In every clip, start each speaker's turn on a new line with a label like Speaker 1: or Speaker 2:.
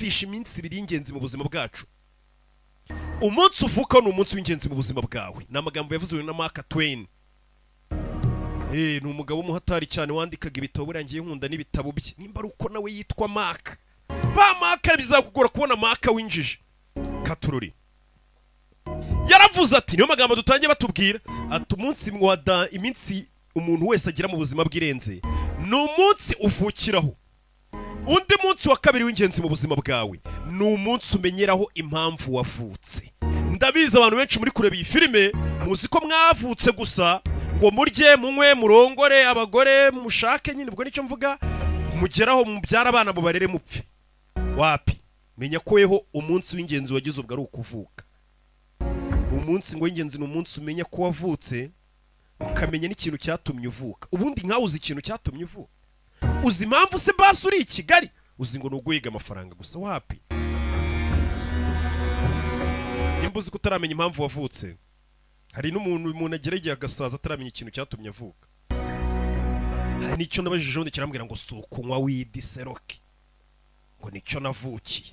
Speaker 1: Mwumvishe iminsi ibiri y'ingenzi mu buzima bwacu. Umunsi uvuka ni umunsi w'ingenzi mu buzima bwawe. Ni amagambo yavuzwe na Mark Twain. Ni umugabo w'umuhatari cyane wandikaga ibitabo. Buriya ngiye nkunda n'ibitabo bye, nimba ari uko nawe yitwa Mark. Ba Mark, bizakugora kubona Mark winjije katururi. Yaravuze ati, niyo magambo dutangiye batubwira, ati umunsi mwada iminsi umuntu wese agira mu buzima bw'irenze ni umunsi uvukiraho. Undi munsi wa kabiri w'ingenzi mu buzima bwawe ni umunsi umenyeraho impamvu wavutse. Ndabizi, abantu benshi muri kureba iyi filime muzi ko mwavutse gusa ngo murye, munywe, murongore abagore, mushake nyine, ubwo nicyo mvuga, mugeraho mubyara abana, mubarere, mupfe. Wapi, menya ko weho umunsi w'ingenzi wagize ubwo ari ukuvuka. Umunsi ngo w'ingenzi ni umunsi umenya ko wavutse, ukamenya n'ikintu cyatumye uvuka. Ubundi nkawe uzi ikintu cyatumye uvuka? Uzi impamvu se basi uri i Kigali? Uzi ngo ni uguhiga amafaranga gusa? Wapi, nimba uzi ko utaramenya impamvu wavutse. Hari n'umuntu, umuntu agera igihe agasaza ataramenya ikintu cyatumye avuka. Hari n'icyo nabajije ubundi kirambwira ngo si ukunywa weed seroke, ngo nicyo navukiye.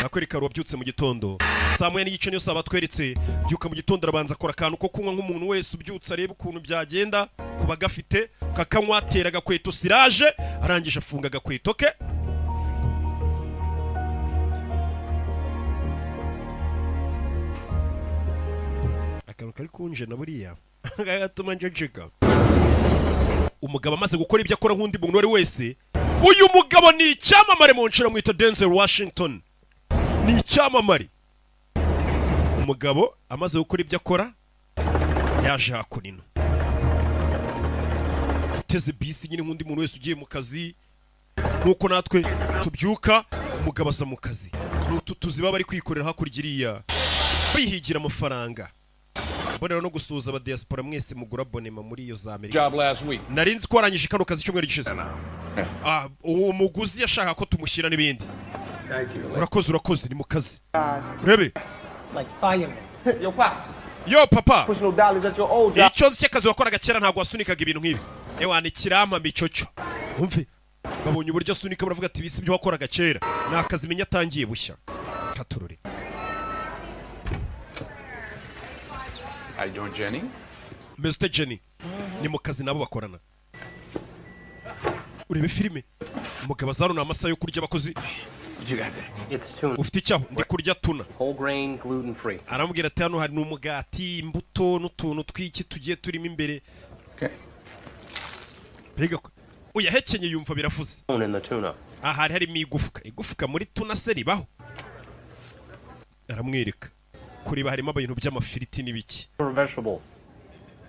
Speaker 1: Nakwereka wabyutse mu gitondo saa 1:30, niyo saa batweretse. Byuka mu gitondo, arabanza akora akantu ko kunywa nk'umuntu wese ubyutse, areba ukuntu byagenda kuba gafite kakanywa, atera agakweto siraje, arangije afunga agakweto ke. Akantu kari kunje na buriya gatuma njejeka. Umugabo amaze gukora ibyo akora nk'undi muntu uwo ari wese. Uyu mugabo ni icyamamare mu nshuro, mwita Denzel Washington, ni icyamamare. Umugabo amaze gukora ibyo akora, yaje hakuno ateze bisi nyine nk'undi muntu wese ugiye mu kazi, nk'uko natwe tubyuka. Umugabo aza mu kazi. Ni utu tuzi baba bari kwikorera hakurya iriya, bihigira amafaranga. Mbonera no gusuhuza abadiaspora mwese mugura abonema muri iyo za Amerika.
Speaker 2: Job last week.
Speaker 1: Nari nzi ko warangije kano kazi icyumweru gishize. Ah, uwo muguzi yashaka ko tumushyira n'ibindi. Urakoze, urakoze. Ni mu kazi, urebe.
Speaker 3: Like firemen.
Speaker 4: Yo, Pops.
Speaker 1: Yo, papa.
Speaker 4: Push no dollars at your old job.
Speaker 1: Icyo nzi cy'akazi wakoraga kera, ntabwo wasunikaga ibintu nk'ibi. Ewa, ni kirampa micoco. Umve, babonye uburyo asunika, baravuga ati bisi ibyo wakoraga kera ni akazi menya atangiye bushya. Katurore.
Speaker 2: How you doing, Jenny?
Speaker 1: Meze ute, Jenny? Ni mu kazi nabo bakorana. Urebe filime, umugabo azaruna amasaha yo kurya abakozi.
Speaker 2: What you got there?
Speaker 3: It's tuna.
Speaker 1: Ufite icyaho? Ndi kurya tuna.
Speaker 3: Whole grain, gluten free.
Speaker 1: Aramubwira ati hano hari n'umugati, imbuto n'utuntu tw'iki tugiye turimo imbere.
Speaker 2: Okay.
Speaker 1: Mbega ko uyahekenye, yumva biravuze.
Speaker 3: Bone in the tuna.
Speaker 1: Aha hari harimo igufwa. Igufwa muri tuna se ribaho? Aramwereka kureba, harimo ibintu by'amafiriti n'ibiki.
Speaker 3: For a vegetable.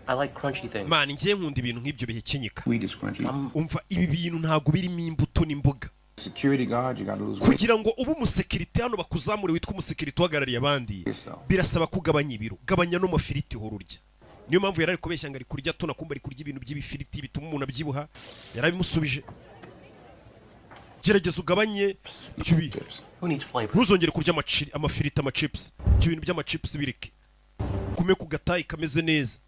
Speaker 3: I like crunchy things.
Speaker 1: Man, ngiye nkunda ibintu nk'ibyo bihekenyeka.
Speaker 2: Wheat is crunchy.
Speaker 1: Umva, ibi bintu ntabwo birimo imbuto n'imboga.
Speaker 2: Security guard, you gotta lose weight.
Speaker 1: Kugira ngo ube umusekirite hano, bakuzamure witwa umusekirite uhagarariye abandi, birasaba kugabanya ibiro. Gabanya no mafiriti uhora urya. Niyo mpamvu yari ari kubeshya ngo ari kurya tuna, kumva ari kurya ibintu by'ibifiriti bituma umuntu abyibuha. Yarabimusubije: gerageza ugabanye ibyo
Speaker 3: Who needs flavor?
Speaker 1: Ntuzongere kurya amafiriti, amachips, ibyo bintu by'amachips bireke. Gume ku gatayi kameze neza.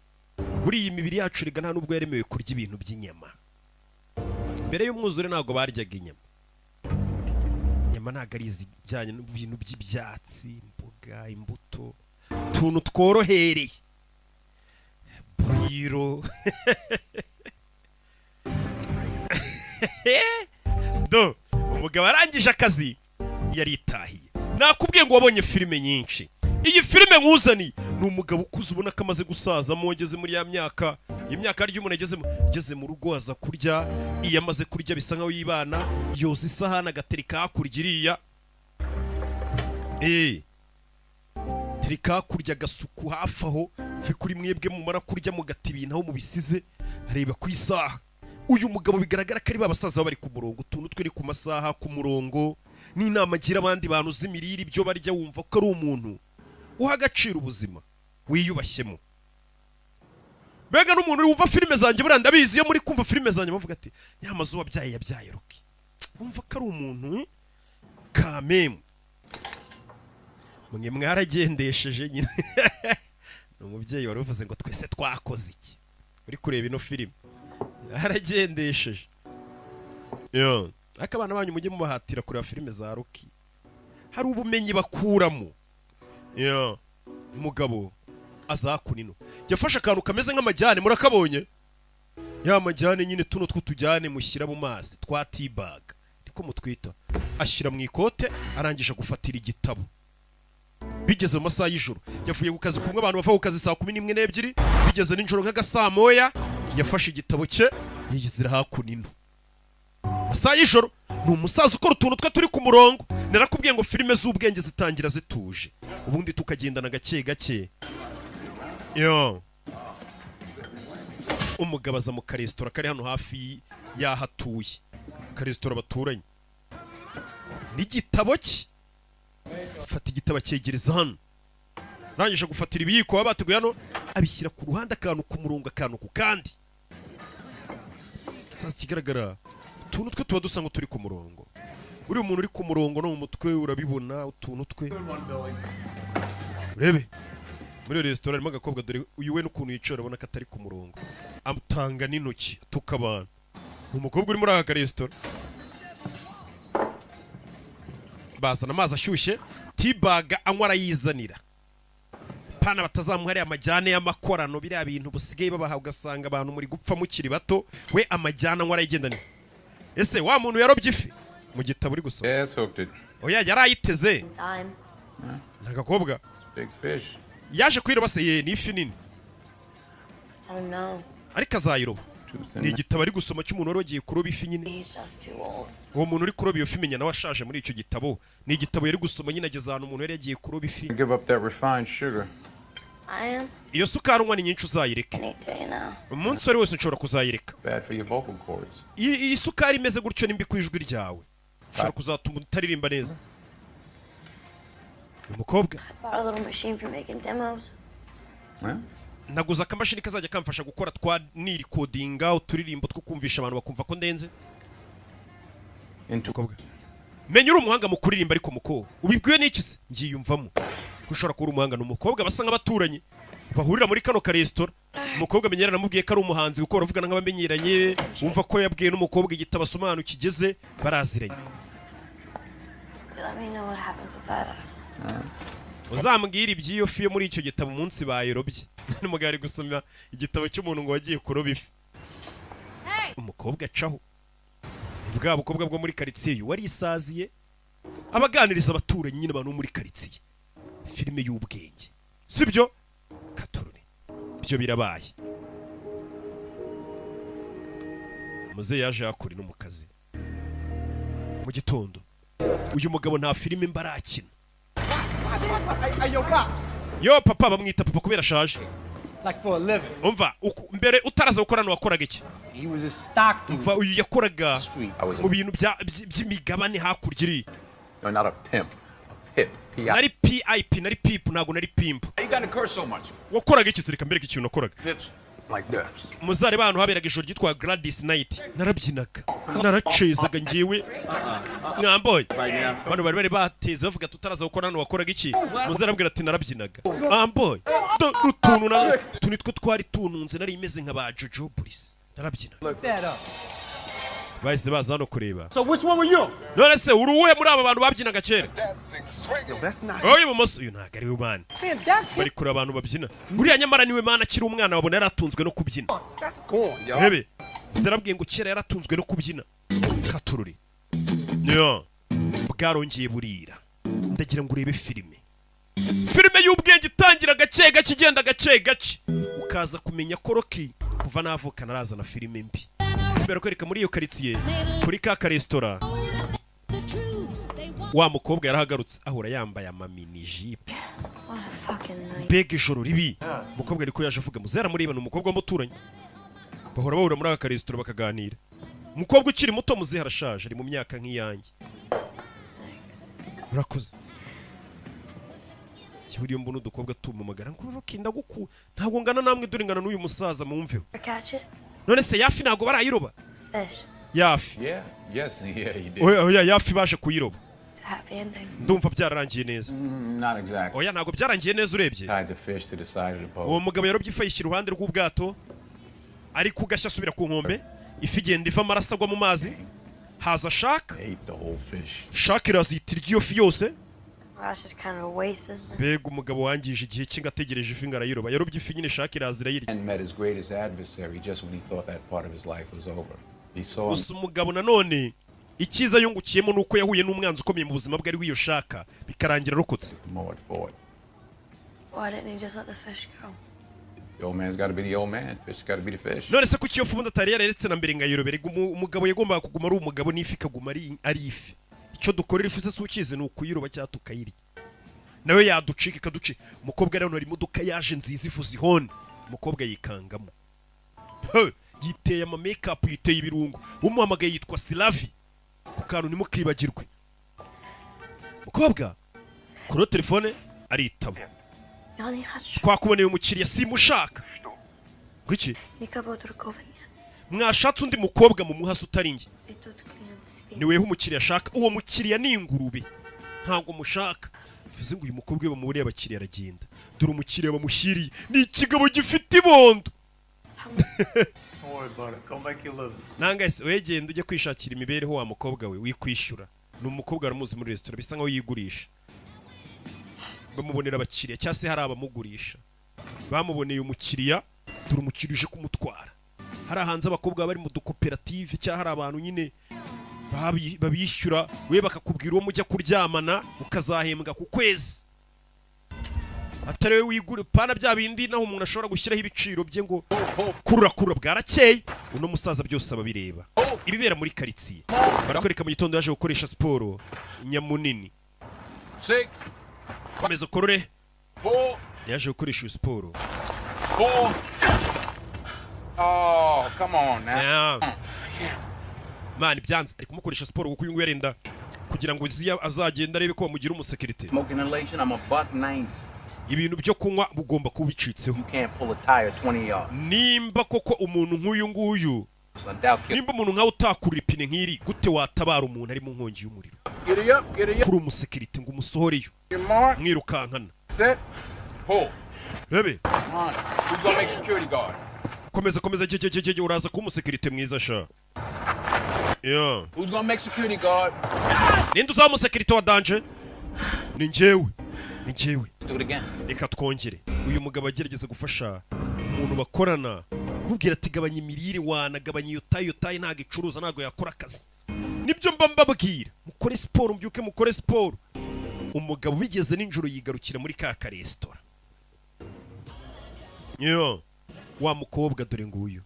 Speaker 1: Buriya iyi mibiri yacu rega nta nubwo yaremewe kurya ibintu by'inyama. Mbere y'umwuzure ntabwo baryaga inyama. Inyama ntabwo ari izijyanye n'ibintu by'ibyatsi, imboga, imbuto, utuntu tworohereye, buriro do. Umugabo arangije akazi, yaritahiye. Nakubwiye ngo wabonye filime nyinshi. Iyi filime nkuzaniye ni umugabo ukuze, ubona ko amaze gusazamo, ageze muri ya myaka, imyaka harya umuntu agezemo. Ageze mu rugo, aza kurya. Iyo amaze kurya, bisa nkaho yibana, yoza isahani, agatereka hakurya iriya, tereka hakurya agasuku hafi aho. Mve kuri mwebwe mumara kurya mugata ibintu aho mubisize. Areba ku isaha. Uyu mugabo bigaragara ko ari ba basaza baba bari ku murongo, utuntu twe ni ku masaha, ku murongo. N'inama agira abandi bantu z'imirire, ibyo barya, wumva ko ari umuntu uha agaciro ubuzima, wiyubashyemo. Mbega n'umuntu wumva filime zanjye, buriya ndabizi, iyo muri kumva filime zanjye bavuga ati nyamaze uwabyaye yabyaye Rocky. Wumva ko ari umuntu kamemu. Mwe mwaragendesheje nyine. Ni umubyeyi wari uvuze ngo twese twakoze iki? Uri kureba ino filime yaragendesheje. Yeah. Ariko abana banyu mujye mubahatira kureba filime za Rocky, hari ubumenyi bakuramo. Yeah. Umugabo azakuna ino yafashe akantu kameze nk'amajyane, murakabonye ya majyane nyine, tuno tw'utujyane mushyira mu mazi twa tea bag, niko mutwita. Ashyira mu ikote, arangije gufatira igitabo. Bigeze mu masaha y'ijoro, yavuye ku kazi kumwe abantu bava ku kazi saa 11 n'ebyiri, bigeze nijoro nk'agasaa moya, yafashe igitabo cye yiyizira hakuno ino. Masaha y'ijoro, ni umusaza ukora utuntu twe turi ku murongo. Narakubwiye ngo filime z'ubwenge zitangira zituje, ubundi tukagendana gake gake. Yo, umugabo aza mu karesitora kari hano hafi y'aho atuye, akaresitora baturanye, n'igitabo cye. Fata igitabo acyegereza hano, arangije gufatira ibiyiko baba bateguye hano, abishyira ku ruhande, akantu ku murongo, akantu ku kandi. Sasa ikigaragara, utuntu twe tuba dusa nk'uturi ku murongo. Buriya umuntu uri ku murongo no mu mutwe urabibona utuntu twe. Urebe muri iyo resitora harimo agakobwa, dore uyu we n'ukuntu yicara, urabona ko atari ku murongo, atanga n'intoki atuka abantu. Ni umukobwa uri muri aka karesitora. Bazana amazi ashyushye, tea bag anywa arayizanira pana, batazamuha ariya amajyane y'amakorano, biriya bintu busigaye babaha ugasanga abantu muri gupfa mukiri bato. We amajyane anywa arayigendanira. Ese wa muntu yarobye ifi mu gitabo uri gusoma?
Speaker 2: Yes, hooked it.
Speaker 1: Oya, yari ayiteze.
Speaker 5: Time.
Speaker 1: Ni agakobwa.
Speaker 2: Big fish.
Speaker 1: Yaje kuyiroba se? Ye, ni ifi nini.
Speaker 5: I don't know.
Speaker 1: Ariko azayiroba.
Speaker 2: Too thin.
Speaker 1: Ni igitabo ari gusoma cy'umuntu wari wagiye kuroba ifi nyine.
Speaker 5: He's just too old.
Speaker 1: Uwo muntu uri kuroba iyo fi, menya nawe ashaje muri icyo gitabo. Ni igitabo yari gusoma nyine, ageze ahantu umuntu yari yagiye kuroba ifi.
Speaker 2: Give up that refined sugar.
Speaker 5: I am.
Speaker 1: Iyo sukari unywa ni nyinshi, uzayireke.
Speaker 5: Any day now.
Speaker 1: Umunsi wari wose nshobora kuzayireka.
Speaker 2: Bad for your vocal cords.
Speaker 1: Iyi sukari imeze gutyo ni mbi ku ijwi ryawe, ushobora kuzatuma utaririmba neza. Ni umukobwa.
Speaker 5: I bought a little machine for making demos.
Speaker 2: Yeah?
Speaker 1: Naguze akamashini kazajya kamfasha gukora twa nirikodinga uturirimbo two kumvisha abantu bakumva ko ndenze.
Speaker 2: Into
Speaker 1: Umukobwa, menya uri umuhanga mu kuririmba, ariko muko ubibwiwe n'iki se? Ngyiyumvamo ko ushobora kuba uri umuhanga. Ni umukobwa basa nk'abaturanyi bahurira muri kano karesitora. Umukobwa amenyera namubwiye ko ari umuhanzi, kuko baravugana nk'abamenyeranye, wumva ko yabwiye n'umukobwa igitabo asoma ahantu kigeze, baraziranye.
Speaker 5: You let me know what happens with that.
Speaker 1: Uzambwira iby'iyo fi yo muri icyo gitabo umunsi bayirobye. N'umugabo ari gusoma igitabo cy'umuntu ngo wagiye kuroba ifi. Umukobwa acaho. Ni bwa bukobwa bwo muri karitsiye, wari isaziye, abaganiriza abaturanyi nyine, abantu bo muri karitsiye. Filime y'ubwenge, sibyo katurune? Byo birabaye. Muzehe yaje yakora ino mu kazi mu gitondo. Uyu mugabo nta filime mba arakina.
Speaker 4: Hey, yo, Pops.
Speaker 1: Yo papa, bamwita papa kubera ashaje.
Speaker 3: Like for a living.
Speaker 1: Umva, mbere utaraza gukora hano wakoraga iki?
Speaker 3: He was a stock dude.
Speaker 1: Umva, uyu yakoraga
Speaker 2: I was a,
Speaker 1: mu bintu by'imigabane hakurya iriya.
Speaker 2: No, not a pimp. A pip. P-I.
Speaker 1: Nari PIP, nari pip, ntabwo nari pimp.
Speaker 2: You gotta curse so much.
Speaker 1: Wakoraga iki? Reka mbereke ikintu nakoraga.
Speaker 2: Pips like this.
Speaker 1: Muzareba ahantu haberaga ijoro ryitwa Gladys Night, narabyinaga, naracezaga ngewe mwamboye. Bano bari bateze bavuga tutaraza gukora hano wakoraga iki? Muzarabwira ati narabyinaga mwamboye. Utuntu na utu nitwo twari tununze, nari imeze nka ba Jojo Bliss, narabyinaga.
Speaker 3: That up.
Speaker 1: Bahise baza hano kureba.
Speaker 4: So which one were you?
Speaker 1: None se uri uwuhe muri aba bantu babyinaga kera?
Speaker 4: Yo, that's not.
Speaker 1: Wowe ibumoso, uyu ntabwo ari we man.
Speaker 4: Man, that's him.
Speaker 1: Bari kureba abantu babyina. Uriya nyamara niwe man, akiri umwana wabona yaratunzwe no kubyina.
Speaker 4: That's gone, yo.
Speaker 1: Urebe, zarabwiye ngo kera yaratunzwe no kubyina. Katururi yo bwarongeye burira. Ndagira ngo urebe filime, filime y'ubwenge itangira gake gake, igenda gake gake, ukaza kumenya ko Rocky kuva navuka narazana filime mbi. Kubera kwereka muri iyo karitsiye kuri ka karesitora, wa mukobwa yarahagarutse, ahora yambaye amamini jipe.
Speaker 5: What a fucking night.
Speaker 1: Mbega ijoro ribi! Umukobwa ariko yaje avuga, muzera mureba, ni umukobwa w'umuturanyi, bahora bahura muri aka karesitora bakaganira. Umukobwa ukiri muto, muzehe arashaje, ari mu myaka nk'iyanjye. Urakoze. Iyo mbona udukobwa tumumagara ngo Rocky ndaguku, ntabwo ngana namwe, dore ngana n'uyu musaza, mumveho.
Speaker 5: Catch it?
Speaker 1: None se yafi ntabwo barayiroba?
Speaker 5: Fish.
Speaker 1: Yafi.
Speaker 2: Yeah. Yes. Yeah, he did.
Speaker 1: Oya oya, yafi baje kuyiroba.
Speaker 5: It's a happy ending.
Speaker 1: Ndumva byararangiye neza.
Speaker 2: Not exactly.
Speaker 1: Oya, ntabwo byarangiye neza urebye.
Speaker 2: Tied the fish to the side of the boat.
Speaker 1: Uwo mugabo yarobye ifi, ayishyira iruhande rw'ubwato, ari kugashya asubira ku nkombe, ifi igenda iva amaraso agwa mu mazi. Haza shark.
Speaker 2: Ate the whole fish.
Speaker 1: Shark irazita irya iyo fi yose.
Speaker 5: Well, that's just kind of a waste, isn't it?
Speaker 1: Mbega umugabo wangije igihe cye ngo ategereje ifi ngo arayiroba. Yarobye ifi nyine, shark iraza irayirya.
Speaker 2: And met his greatest adversary just when he thought that part of his life was over. He saw
Speaker 1: Gusa umugabo nanone icyiza yungukiyemo ni uko yahuye n'umwanzi ukomeye mu buzima bwe, ari w'iyo shark, bikarangira arokotse.
Speaker 2: Maud fought.
Speaker 5: Why didn't he just let the fish go?
Speaker 2: The old man's got to be the old man. Fish got to be the fish.
Speaker 1: None se kuki iyo fi ubundi atari yararetse na mbere ngo ayirobere? Umugabo yagombaga kuguma ari umugabo n'ifi ikaguma ari ifi. Icyo dukorera ifi se si ukizi? Ni ukuyiroba cyangwa tukayirya, nayo yaducika ikaducika. Umukobwa rero, hari imodoka yaje nziza ivuza ihoni, umukobwa yikangamo. He, yiteye ama make-up, yiteye ibirungo. Umuhamagaye yitwa Silavi, ku kantu ntimukibagirwe. Mukobwa kuri telefone aritaba.
Speaker 5: Я не хочу.
Speaker 1: Twakuboneye umukiriya. Simushaka. Ngwiki?
Speaker 5: Никого другого нет.
Speaker 1: Mwashatse undi mukobwa mu muhasi utari njye.
Speaker 5: И тут клиент спит.
Speaker 1: Ni weho umukiriya ashaka. Uwo mukiriya ni ingurube, ntabwo mushaka. Bivuze ngo uyu mukobwa iyo bamuburiye abakiriya aragenda. Dore umukiriya bamushyiriye ni ikigabo gifite ibondo.
Speaker 6: Don't worry about it. Go make your living.
Speaker 1: Nanga se wegenda ujye kwishakira imibereho wa mukobwa we, wikwishyura. Ni umukobwa aramuzi muri resitora, bisa nkaho yigurisha. Bamubonera abakiriya cyangwa se hari abamugurisha, bamuboneye umukiriya. Dore umukiriya uje kumutwara. Hari hanze abakobwa bari mu dukoperative cyangwa hari abantu nyine babishyura, we bakakubwira uwo mujya kuryamana ukazahembwa ku kwezi, atari we wigura pana bya bindi naho umuntu ashobora gushyiraho ibiciro bye ngo kurura kurura. Bwarakeye, uno musaza byose ababireba ibibera muri karitsiye. Barakwereka mu gitondo yaje gukoresha siporo nyamunini.
Speaker 2: Six,
Speaker 1: Komeza ukorore.
Speaker 2: four,
Speaker 1: Yaje gukoresha iyo siporo.
Speaker 2: four. Oh, come on now.
Speaker 1: Yeah. Man, byanze. Ari kumukoresha siporo kuko uyu nguyu arenda kugira ngo azagende arebe ko bamugira umusekirite.
Speaker 2: Smoke inhalation, I'm a buck 90.
Speaker 1: Ibintu byo kunywa bugomba kuba bicitseho.
Speaker 2: You can't pull a tire 20 yards.
Speaker 1: Nimba koko umuntu nk'uyu nguyu
Speaker 2: So doubt kill.
Speaker 1: nimba umuntu nkawe utakurura ipine nk'iri, gute watabara umuntu ari mu nkongi y'umuriro?
Speaker 2: Get it up, get it up.
Speaker 1: Kuri umusekirite ngo umusohoreyo.
Speaker 2: Your mark,
Speaker 1: Mwirukankana.
Speaker 2: set, pull.
Speaker 1: Rebe.
Speaker 2: Run. Who's gonna make security guard?
Speaker 1: Komeza, komeza. Jye uraza kuba umusekirite mwiza sha. Yeah.
Speaker 2: Who's gonna make security guard?
Speaker 1: Ninde uzaba umusekirite wa danger? Ni njyewe, ni njyewe.
Speaker 2: Let's do it again.
Speaker 1: Reka twongere. Uyu mugabo agerageza gufasha umuntu bakorana, amubwira ati gabanya imirire, wanagabanya iyo tayi, iyo tayi ntabwo icuruza, ntabwo yakora akazi. Nibyo mba mbabwira, mukore siporo, mubyuke mukore siporo. Umugabo bigeze nijoro yigarukira muri ka karesitora. Yo wa mukobwa, dore nguyu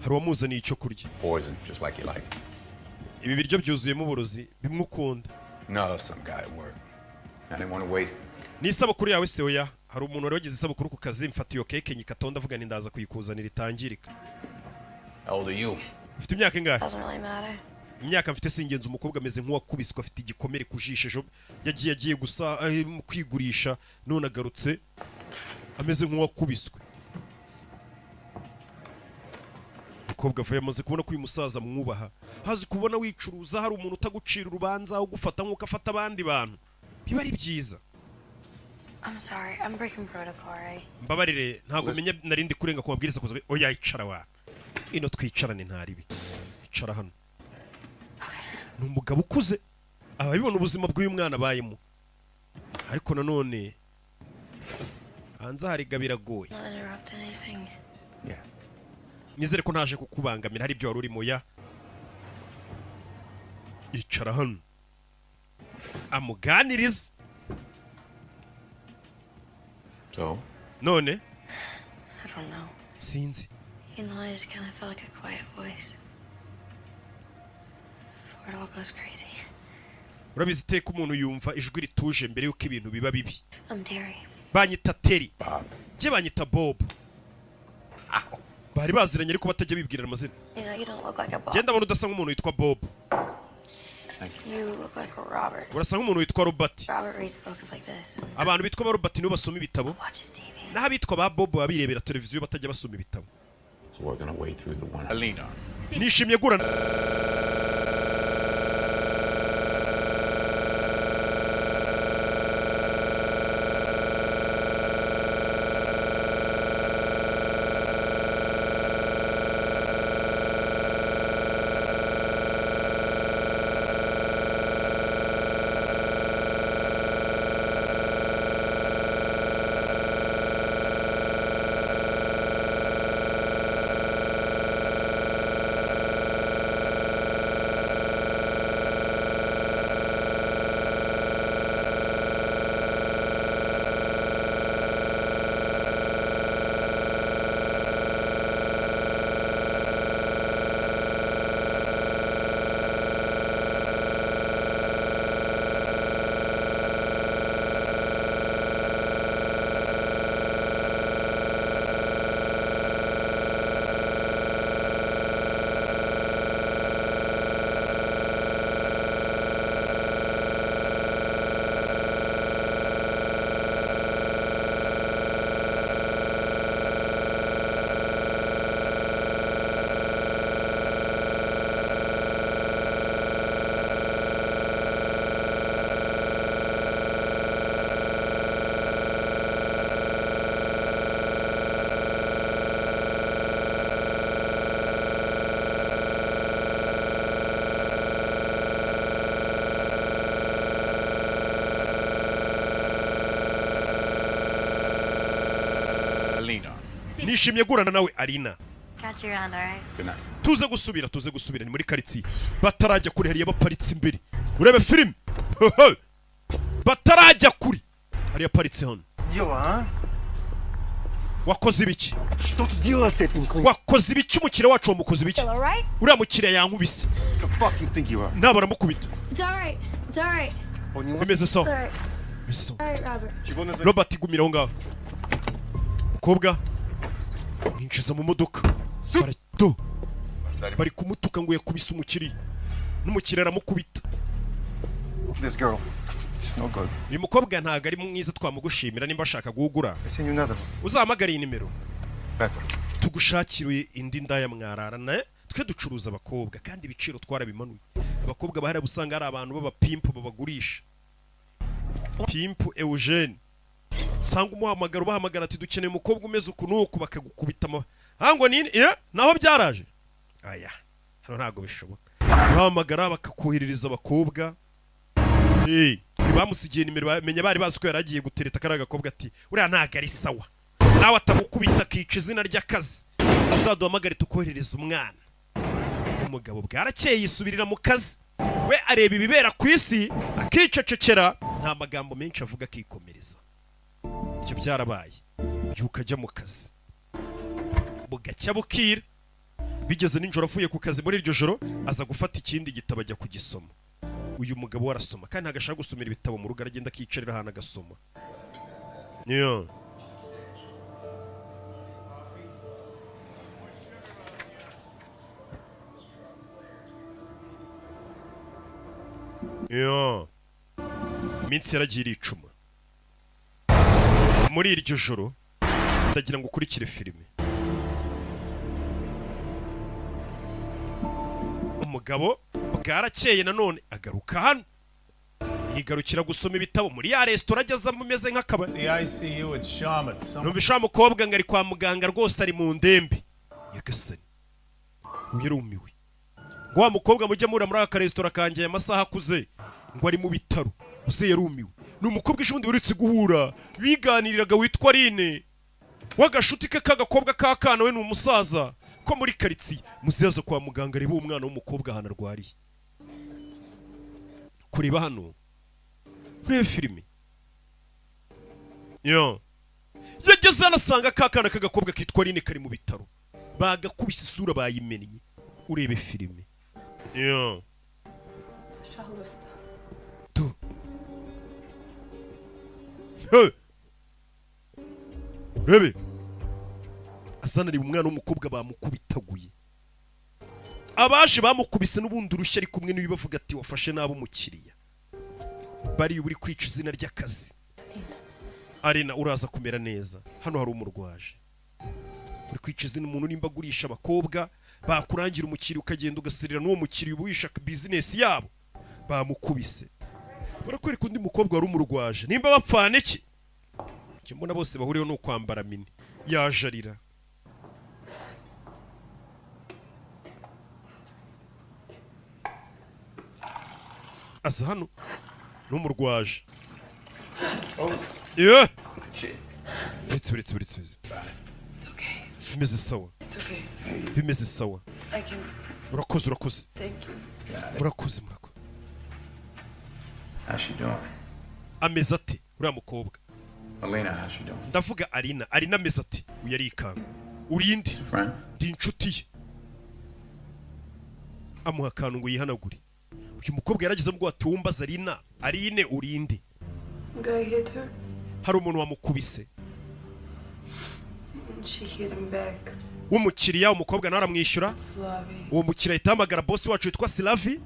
Speaker 1: hari uwamuzaniye icyo kurya.
Speaker 2: Poison, just like you like.
Speaker 1: Ibi biryo byuzuyemo uburozi, bimwe ukunda.
Speaker 2: No, some guy at work. I didn't want to waste.
Speaker 1: Ni isabukuru yawe se? Oya, hari umuntu wari wagize isabukuru ku kazi, mfata iyo keke nyikatonda, avuga nti ndaza kuyikuzanira itangirika.
Speaker 2: How old are you?
Speaker 1: Ufite imyaka ingahe?
Speaker 5: Doesn't really matter.
Speaker 1: Imyaka mfite si ingenzi. Umukobwa ameze nk'uwakubiswe, afite igikomere ku jisho. Ejo yagiye gusa mu kwigurisha, none agarutse ameze nk'uwakubiswe. Umukobwa avuye amaze kubona ko uyu musaza amwubaha. Hazi kubona wicuruza hari umuntu utagucira urubanza, ugufata nk'uko afata abandi bantu, biba ari byiza.
Speaker 5: I'm sorry. I'm breaking protocol, right?
Speaker 1: Mbabarire, ntabwo menya narindi kurenga ku mabwiriza kuza. Oya, icara wa ino twicarane, ntaribi, icara hano. Ni umugabo ukuze, aba abibona ubuzima bw'uyu mwana abayemo, ariko nanone hanze hariga biragoye.
Speaker 5: Not interrupt anything.
Speaker 2: Yeah.
Speaker 1: Nizere ko ntaje kukubangamira, hari ibyo wari urimo. Ya, icara hano amuganirize.
Speaker 2: So,
Speaker 1: None?
Speaker 5: I don't know.
Speaker 1: Sinzi.
Speaker 5: You know, I just kind of felt like a quiet voice. Before it all goes crazy.
Speaker 1: Urabizi, iteka umuntu yumva ijwi rituje mbere y'uko ibintu biba bibi.
Speaker 5: I'm Terry.
Speaker 1: Banyita Terry.
Speaker 2: Bob.
Speaker 1: Njye banyita Bob. Bari baziranye ariko batajya bibwirana amazina.
Speaker 5: You know, you don't look like a Bob.
Speaker 1: Genda ndabona udasa nk'umuntu witwa Bob.
Speaker 5: You look like a Robert.
Speaker 1: Urasa nk'umuntu witwa Robert.
Speaker 5: Robert reads books like this and
Speaker 1: Abantu bitwa ba Robert nibo basoma ibitabo.
Speaker 5: watches TV.
Speaker 1: Naho abitwa ba Bob baba birebera televiziyo, batajya basoma ibitabo.
Speaker 2: So working our way through the one. Alina.
Speaker 1: Nishimye gura. Nishimiye guhurana nawe, Arina.
Speaker 5: Catch you around, all right?
Speaker 2: Good night.
Speaker 1: Tuze gusubira, tuze gusubira. Ni muri karitsiye, batarajya kure hariya baparitse imbere. Urebe filime, batarajya kure hariya paritse hano.
Speaker 4: Дела, а?
Speaker 1: Wakoze ibiki?
Speaker 4: Что ты сделала с этим клиентом?
Speaker 1: Wakoze ibiki? Umukiriya wacu wamukoze ibiki?
Speaker 5: All right?
Speaker 1: Uriya mukiriya yankubise.
Speaker 4: The fuck you think you are?
Speaker 1: Nabo baramukubita.
Speaker 5: It's all right. It's all right.
Speaker 4: Поняла?
Speaker 1: Bimeze
Speaker 5: It's
Speaker 1: sawa.
Speaker 5: all right.
Speaker 1: Bimeze sawa.
Speaker 5: All right, Robert.
Speaker 1: Robert, gumira aho ngaho. Mukobwa mwinjiza mu modoka. Barato bari kumutuka ngo yakubise umukiriya, n'umukiriya aramukubita.
Speaker 4: This girl, she's no good.
Speaker 1: Uyu mukobwa ntabwo ari mwiza. Twamugushimira nimba ashaka guhugura.
Speaker 4: I send you another one.
Speaker 1: Uzahamagare iyi nimero.
Speaker 4: Better.
Speaker 1: Tugushakire indi ndaya mwararana. Twe ducuruza abakobwa kandi ibiciro twarabimanuye. Abakobwa bahari usanga ari abantu b'abapimpu babagurisha. Pimpu Eugene, usanga umuhamagara, ubahamagara ati: "Dukeneye umukobwa umeze uku n'uku," bakagukubita ama ngo ni naho byaraje. Aya hano ntabwo bishoboka. Urahamagara bakakoherereza abakobwa. Bamusigiye nimero, bamenya bari bazi ko yari agiye gutereta kariya gakobwa. Ati: "Uriya ntabwo ari sawa, nawe atagukubita akica izina ry'akazi. Uzaduhamagare tukoherereza umwana." Umugabo bwarakeye yisubirira mu kazi. We areba ibibera ku isi akicecekera, nta magambo menshi avuga, akikomereza. Ibyo byarabaye, byuka ajya mu kazi, bugacya bukira. Bigeze nijoro avuye ku kazi, muri iryo joro aza gufata ikindi gitabo ajya kugisoma. Uyu mugabo we arasoma kandi ntabwo ashaka gusomera ibitabo mu rugo, aragenda akiyicarira ahantu agasoma. Niyo yo iminsi yaragiye iricuma. Muri iryo joro, ndagira ngo ukurikire filime, umugabo bwarakeye nanone agaruka hano, yigarukira gusoma ibitabo muri ya resitora agezamo imeze nk'akabari.
Speaker 6: The ICU at Shawmut. Some
Speaker 1: Numva wa mukobwa ngo ari kwa muganga rwose, ari mu ndembe. Nyagasani, uyu yarumiwe. Ngo wa mukobwa mujya mura muri aka resitora kanjye aya masaha akuze, ngo ari mu bitaro. Uze yarumiwe. Ni umukobwa ejo bundi uretse guhura biganiriraga witwa Aline, w'agashuti ke k'agakobwa k'akana, we ni umusaza ko muri karitsiye. Muzeza kwa muganga, areba uwo mwana w'umukobwa ahantu arwariye. Kureba hano, urebe filime yo yageze hano, asanga ka kana k'agakobwa kitwa Aline kari mu bitaro, bagakubise isura bayimennye. Urebe filime yo tu. Hey! Urebe azanareba umwana w'umukobwa bamukubitaguye. Abaje bamukubise n'ubundi urushyi ari kumwe n'uyu, bavuga ati: "Wafashe nabi umukiriya, bariya uri kwica izina ry'akazi." Arena, uraza kumera neza. Hano hari umurwaje uri kwica izina umuntu. Nimba agurisha abakobwa, bakurangira umukiriya ukagenda ugaserera n'uwo mukiriya, uba wisha bizinesi yabo. Bamukubise. Barakwereka undi mukobwa wari umurwaje. Nimba bapfana iki? Icyo mbona bose bahuriyeho ni ukwambara mini. Yaje arira. Aza hano n'umurwaje. Yeah. Uretse, uretse, uretse, uretse.
Speaker 7: It's okay.
Speaker 1: Bimeze sawa.
Speaker 7: It's okay.
Speaker 1: Bimeze sawa.
Speaker 7: I can.
Speaker 1: Urakoze, urakoze.
Speaker 7: Thank you.
Speaker 1: Murakoze, murakoze.
Speaker 2: How's she doing?
Speaker 1: Ameze ate uriya mukobwa?
Speaker 2: Alina, how's she doing?
Speaker 1: Ndavuga Arina. Arina ameze ate? Uyu arikanga: "Urinde?"
Speaker 2: Friend?
Speaker 1: "Ndi inshuti ye." Amuha akantu ngo yihanagure. Uyu mukobwa yarageze ubwo ati: "Wumbaza Arina? Arine, urinde?"
Speaker 7: Guy hit her,
Speaker 1: Hari umuntu wamukubise.
Speaker 7: And she hit him back.
Speaker 1: W'umukiriya, umukobwa nawe aramwishyura.
Speaker 7: Slavi.
Speaker 1: Uwo mukiriya ahita ahamagara bosi wacu witwa Silavi.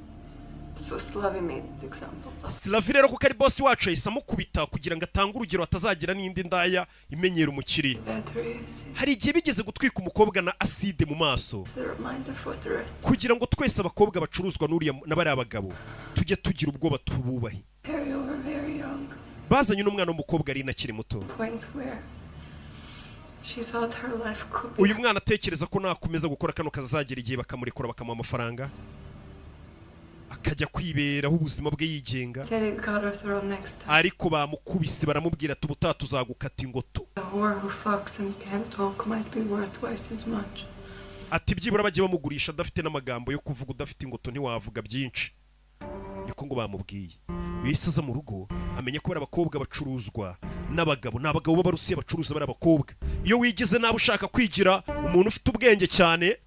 Speaker 7: So Slavi made the example.
Speaker 1: Silavi rero, kuko ari bosi wacu, yahise amukubita kugira ngo atange urugero, hatazagira n'indi ndaya imenyera umukiriya.
Speaker 7: Battery acid.
Speaker 1: Hari igihe bigeze gutwika umukobwa na aside mu maso.
Speaker 7: It's a reminder for the rest.
Speaker 1: Kugira ngo twese abakobwa bacuruzwa n'uriya na bariya bagabo tujye tugira ubwoba, tububahe.
Speaker 7: Carry over very young.
Speaker 1: Bazanye n'umwana w'umukobwa ari akiri muto.
Speaker 7: Point where she thought her life could be
Speaker 1: Uyu mwana atekereza ko nakomeza gukora kano kazagera igihe bakamurekura, bakamuha amafaranga. Akajya kwiberaho ubuzima bwe yigenga.
Speaker 7: Said he'd cut her throat next time.
Speaker 1: Ariko bamukubise, baramubwira ati: "Ubutaha tuzagukata ingoto."
Speaker 7: A whore who fucks and can't talk might be worth twice as much.
Speaker 1: Ati: "Byibura bajye bamugurisha adafite n'amagambo yo kuvuga, udafite ingoto ntiwavuga byinshi." Niko ngo bamubwiye. Yahise aza mu rugo, amenya ko bari abakobwa bacuruzwa n'abagabo. Ni abagabo b'Abarusiya bacuruza bari abakobwa. Iyo wigize nabi, ushaka kwigira umuntu ufite ubwenge cyane,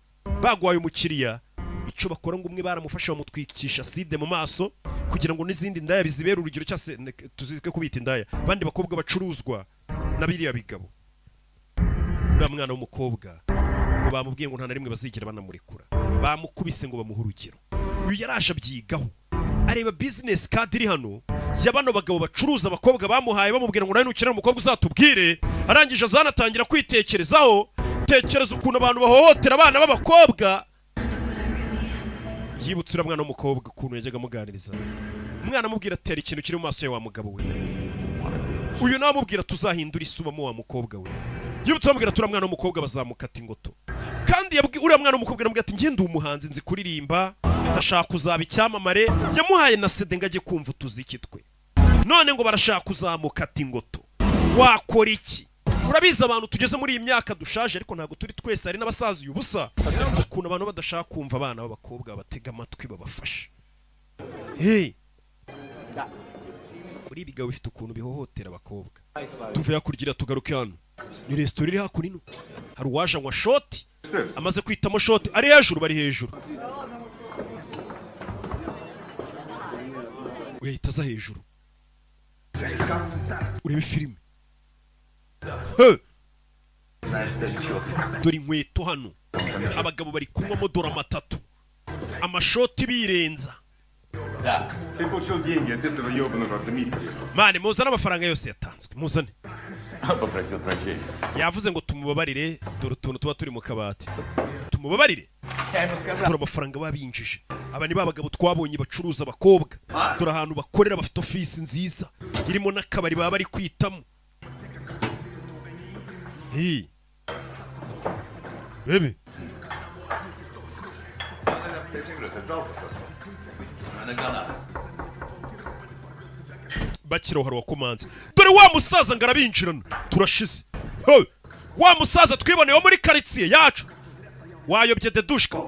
Speaker 1: bagwaye umukiriya, icyo bakora ngo umwe baramufasha bamutwikisha acide mu maso kugira ngo n'izindi ndaya bizibere urugero, cyangwa se tuzike kubita indaya, abandi bakobwa bacuruzwa na biriya bigabo. Uriya mwana w'umukobwa ngo bamubwiye ngo nta na rimwe bazigera banamurekura, bamukubise ngo bamuhe urugero. Uyu yaraje abyigaho, areba business card iri hano ya bano bagabo bacuruza abakobwa bamuhaye, bamubwira ngo: "Nawe nukenera umukobwa uzatubwire." Arangije azanatangira kwitekerezaho, tekereza ukuntu abantu bahohotera abana b'abakobwa. Yibutse uriya mwana w'umukobwa ukuntu yajyaga amuganiriza, umwana amubwira ati: "Hari ikintu kiri mu maso ya wa mugabo we." Uyu nawe amubwira: "Tuzahindura isubamo wa mukobwa we." Yibutse amubwira ati: "Uriya mwana w'umukobwa bazamukata ingoto." Kandi uriya mwana w'umukobwa aramubwira ati: "Njye ndi umuhanzi, nzi kuririmba, ndashaka kuzaba icyamamare." Yamuhaye na CD ngo ajye kumva utuziki twe. None ngo barashaka kuzamukata ingoto, wakora iki? Urabizi, abantu tugeze muri iyi myaka dushaje, ariko ntabwo turi twese, hari n'abasaza ubusa. Ukuntu abantu badashaka kumva abana b'abakobwa batega amatwi babafasha. Hey! Muri ibi bigabo bifite ukuntu bihohotera abakobwa. Tuve hakurya tugaruke hano, ni resitora iri hakuno. Ino hari uwaje anywa shot, amaze kwitamo shot ari hejuru, bari hejuru, uyahita aza hejuru urebe filime. He! Dore inkweto hano, abagabo bari kunywamo, dore amatatu, amashoti birenza.
Speaker 4: Ты получил деньги от этого ебаного Дмитрия.
Speaker 1: Mane, muzane amafaranga yose yatanzwe, muzane.
Speaker 2: Попросил прощения.
Speaker 1: Yavuze ngo tumubabarire. Dore utuntu tuba turi mu kabati, tumubabarire. Dore amafaranga babinjije. Aba ni ba bagabo twabonye bacuruza abakobwa. Dore ahantu bakorera, bafite ofisi nziza irimo n'akabari baba bari kwitamo. Hey. Bebe. Bakiriho hari uwakomanze. Dore wa musaza ngo arabinjirana, turashize. Hey! Wa musaza twiboneye wo muri karitsiye yacu, wayobye дедушка.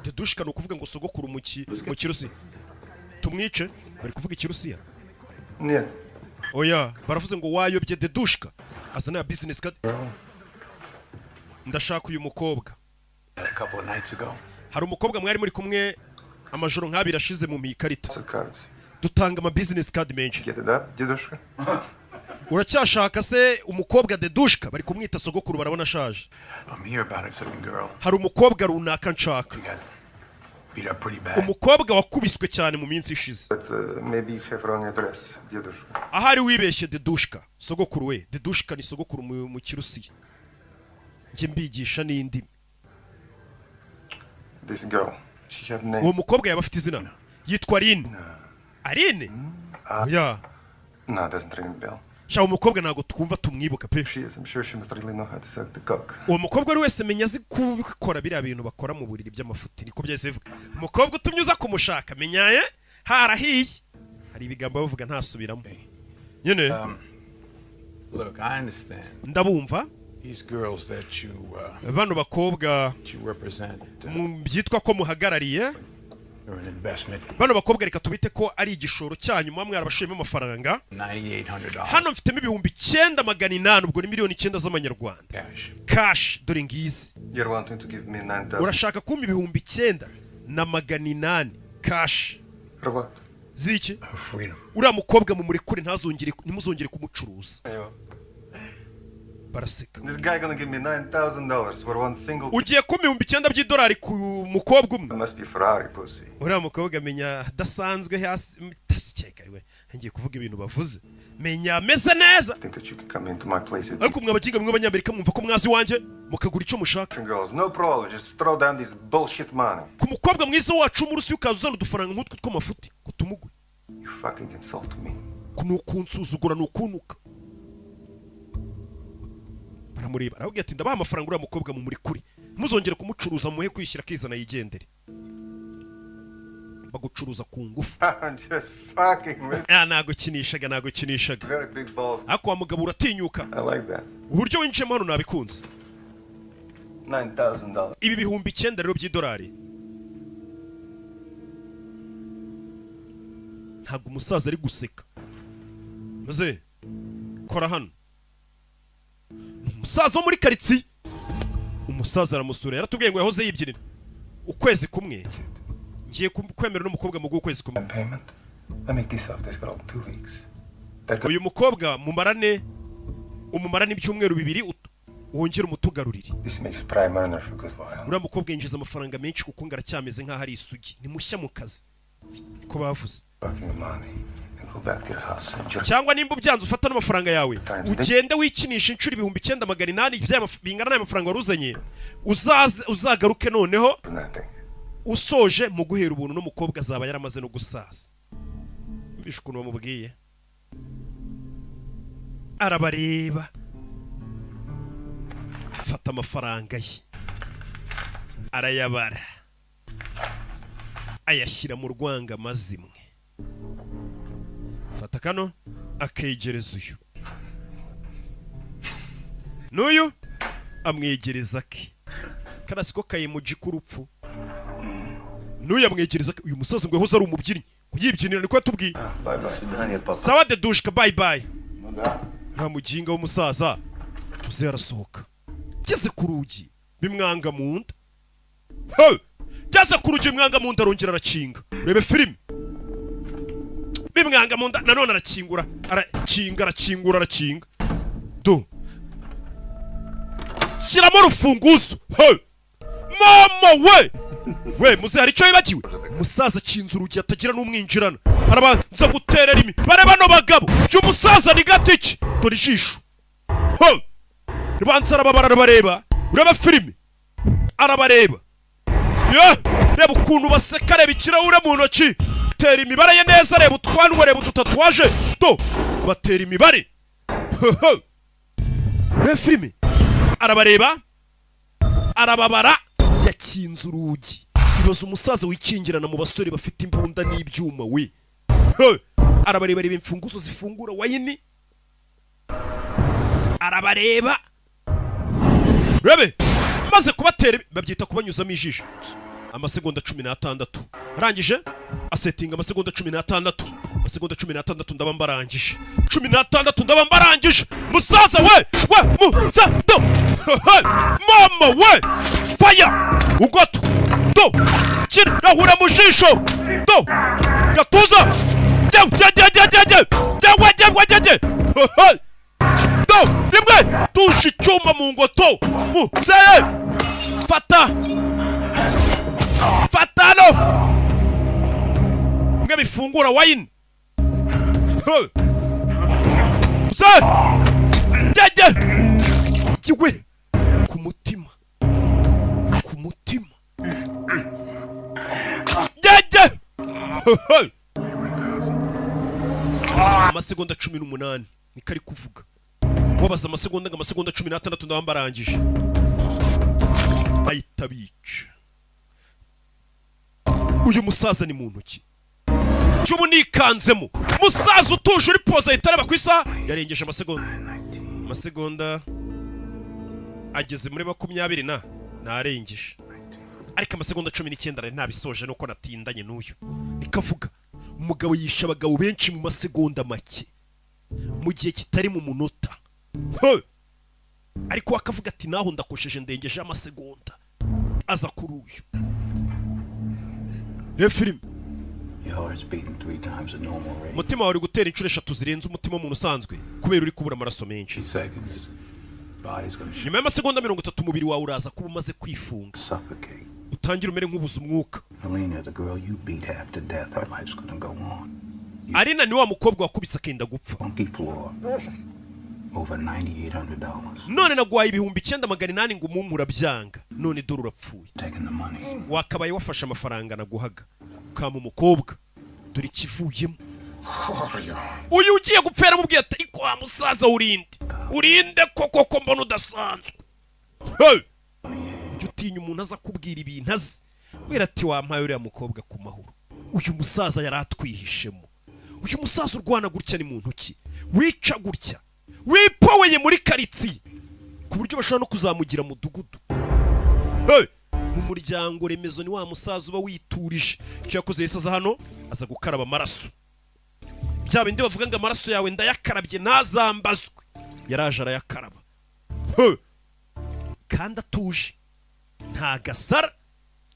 Speaker 1: Дедушка ni ukuvuga ngo sogokuru mu Kirusiya. Tumwice? Bari kuvuga Ikirusiya?
Speaker 4: Нет.
Speaker 1: Oya, baravuze ngo wayobye дедушка. Azana ya business card: "Ndashaka uyu mukobwa."
Speaker 2: A couple of nights ago.
Speaker 1: Hari umukobwa mwari muri kumwe amajoro nk'abiri ashize mu ikarita.
Speaker 4: Cards.
Speaker 1: Dutanga ama business card menshi.
Speaker 4: Get it up, дедушка?
Speaker 1: Uracyashaka se umukobwa, дедушка? Bari kumwita sogokuru, barabona ashaje.
Speaker 2: I'm here about a certain girl.
Speaker 1: Hari umukobwa runaka nshaka.
Speaker 2: She got beat up pretty bad.
Speaker 1: Umukobwa wakubiswe cyane mu minsi ishize.
Speaker 4: But maybe you have wrong address, дедушка.
Speaker 1: Ahari wibeshye, дедушка, sogokuru we. Дедушка ni sogokuru mu Kirusiya, njye mbigisha n'indimi.
Speaker 4: This girl, she have name.
Speaker 1: Uwo mukobwa yaba afite izina, yitwa Aline. Aline? Oya.
Speaker 4: No, it doesn't ring a bell.
Speaker 1: Sha, umukobwa ntabwo twumva tumwibuka pe.
Speaker 4: She is, I'm sure she must really know how to suck the cock.
Speaker 1: Uwo mukobwa ari wese menya azi kubikora biriya bintu bakora mu buriri by'amafuti. Niko byahise bivuga. Umukobwa utumye uza kumushaka, menyaye harahiye. Hari ibigambo bavuga ntasubiramo nyine.
Speaker 2: Look, I understand.
Speaker 1: Ndabumva.
Speaker 2: These girls that you
Speaker 1: Bano bakobwa
Speaker 2: that you represent,
Speaker 1: mu byitwa ko muhagarariye,
Speaker 2: are an investment.
Speaker 1: bano bakobwa reka tubite ko ari igishoro cyanyu, muba mwarabashiyemo amafaranga.
Speaker 2: $9,800
Speaker 1: Hano mfitemo 9800, ubwo ni miliyoni 9 z'amanyarwanda.
Speaker 2: Cash.
Speaker 1: Cash, dore ngizi.
Speaker 4: You're wanting to give me 9,000
Speaker 1: Urashaka kumpa 9800 cash?
Speaker 4: For what?
Speaker 1: Ziki?
Speaker 2: Her freedom.
Speaker 1: Uriya mukobwa mumurekure, ntazongere, ntimuzongere kumucuruza.
Speaker 4: Ayo.
Speaker 1: Baraseka.
Speaker 4: This guy gonna give me $9,000 for one single.
Speaker 1: Ugiye kumpa 9000 by'idolari ku mukobwa umwe?
Speaker 4: It must be Ferrari pussy.
Speaker 1: Uriya mukobwa menya adasanzwe hasi tasikeka we, ngiye kuvuga ibintu bavuze, menya ameze neza.
Speaker 4: Think that you can come into my place at
Speaker 1: Ariko mwa baginga mwe b'Abanyamerika mwumva ko mwazi iwanjye mukagura icyo mushaka.
Speaker 4: Girls, no problem. Just throw down this bullshit money.
Speaker 1: Ku mukobwa mwiza wacu w'Umurusiya ukaza uzana udufaranga nk'utwo tw'amafuti ngo tumugwe.
Speaker 4: You fucking insult me.
Speaker 1: Ni ukunsuzugura, ni ukuntuka. Baramureba, arababwira ati: "Ndabaha amafaranga, uriya mukobwa mumurekure, muzongere kumucuruza, muhe kwishyira akizana yigendere." Bagucuruza ku ngufu.
Speaker 4: I'm just fucking with
Speaker 1: Ah, nagukinishaga, nagukinishaga.
Speaker 4: Very big balls.
Speaker 1: Ariko wa mugabo uratinyuka.
Speaker 4: I like that.
Speaker 1: Uburyo winjiyemo hano nabikunze.
Speaker 4: $9,000.
Speaker 1: Ibi 9000 rero by'idolari. Ntabwo umusaza ari guseka. Maze kora hano. Ni umusaza wo muri karitsiye. Umusaza aramusura. Yaratubwiye ngo yahoze yibyinira. Ukwezi kumwe ngiye kwemera n'umukobwa mu ukwezi kumwe.
Speaker 4: Payment. Let me this off this girl 2 weeks. That
Speaker 1: Uyu mukobwa mumarane, umumarane ibyumweru 2, wongere umutugarurire.
Speaker 4: This makes prime earner for a good while.
Speaker 1: Uriya mukobwa yinjiza amafaranga menshi kuko ngo aracyameze nk'aho ari isugi, ni mushya mu kazi, niko bavuze.
Speaker 4: Fucking money and go back to your house and just
Speaker 1: Cyangwa nimba ubyanze, ufata n'amafaranga yawe ugende wikinisha inshuro 9800 bingana n'ayo mafaranga wari uzanye, uzaze uzagaruke noneho
Speaker 4: nothing.
Speaker 1: usoje mu guhera ubuntu n'umukobwa azaba yaramaze no gusaza. Mvishe ukuntu bamubwiye, arabareba, fata amafaranga ye arayabara, ayashyira mu rwangamazimwe. Fata kano, akegereza uyu n'uyu, amwegereza ke karasi ko kayemuji k'urupfu, n'uyu amwegereza ke. Uyu musaza ngo yahoze ari umubyinnyi, kuyibyinira, niko yatubwiye.
Speaker 4: Bye bye.
Speaker 1: Sawa dedushka, bye bye. Nta muginga w'umusaza uze. Arasohoka, ngeze ku rugi bimwanga mu nda. Hey! Ngeze ku rugi bimwanga mu nda, arongera arakinga. Urebe filime, bimwanga mu nda nanone, arakingura, arakinga, arakingura, arakinga. Do, shyiramo urufunguzo. Hey! Mama we we, muze hari icyo wibagiwe. Umusaza akinze urugi atagira n'umwinjirana, arabanza guterera imibare bano bagabo. By'umusaza ni gatiki, dore ijisho. Hey! Ribanza arababara, arabareba. Ureba filime, arabareba. Ye, reba ukuntu baseka. Reba ikirahure mu ntoki, tera imibare ye neza. Reba utwanwa, reba udutatuwaje, do batera imibare. Ureba filime, arabareba, arababara, yakinze urugi. Ibaza umusaza wikingirana mu basore bafite imbunda n'ibyuma we. He! Arabareba, reba imfunguzo zifungura wayini, arabareba. Rebe maze kubatera, babyita kubanyuzamo ijisho. Amasegonda 16 arangije, asetinga amasegonda 16. Amasegonda 16 ndaba mbarangije, 16 ndaba mbarangije. Musaza we, we musa do. Mama we, fire ugoto do kirahura mu jisho do gatuza. Jye jye jye jye jye jye jye jye jye jye do rimwe, tusha icyuma mu ngoto. Museye, fata, fata no mwe bifungura wayini. Muse jye jye ku mutima, ku mutima jye. Amasegonda 18 niko ari kuvuga. Wabaza amasegonda ngo amasegonda 16 ndaba mbarangije, ahita bica. Uyu musaza ni mu ntoki cy'ubu nikanzemo. Musaza utuje uri poza ahita areba ku isaha, yarengeje amasegonda. Amasegonda ageze muri 20 na narengeje, ariko amasegonda 19 nari nabisoje, nuko natindanye n'uyu. Nikavuga umugabo yishe abagabo benshi mu masegonda make, mu gihe kitari mu munota. He! Ariko akavuga ati naho ndakosheje, ndengeje amasegonda. Aza kuri uyu. Reba filime.
Speaker 2: Your heart's beating three times the normal rate.
Speaker 1: Umutima wawe uri gutera inshuro eshatu zirenze umutima w'umuntu usanzwe kubera uri kubura amaraso menshi.
Speaker 2: Seconds. Body's gonna
Speaker 1: Nyuma y'amasegonda 30 umubiri wawe uraza kuba umaze kwifunga,
Speaker 2: suffocate.
Speaker 1: utangire umere nk'ubuze umwuka.
Speaker 2: Alina, the girl you beat half to death, her life's gonna go on.
Speaker 1: Arina ni wa mukobwa wakubise akenda gupfa.
Speaker 2: Funky floor. Over $9,800.
Speaker 1: None naguhaye 9800 ngo umumpe, urabyanga, none dore urapfuye.
Speaker 2: Taking the money.
Speaker 1: Wakabaye wafashe amafaranga naguhaga ukama umukobwa. Dore ikivuyemo. Uyu ugiye gupfa yaramubwiye ati ariko wa musaza, urinde, urinde koko ko mbona udasanzwe? Hey! Ujya utinya umuntu aza kubwira ibintu azi wera ati wampaye uriya mukobwa ku mahoro. Uyu musaza yari atwihishemo. Uyu musaza urwana gutya ni mu ntoki, wica gutya, wipoweye muri karitsiye, ku buryo bashobora no kuzamugira mudugudu. Hey! Mu muryango remezo ni wa musaza uba witurije. Icyo yakoze, yahise aza hano, aza gukaraba amaraso, bya bindi bavuga ngo amaraso yawe ndayakarabye ntazambazwe. Yaraje arayakaraba. Hey! Kandi atuje, nta gasara,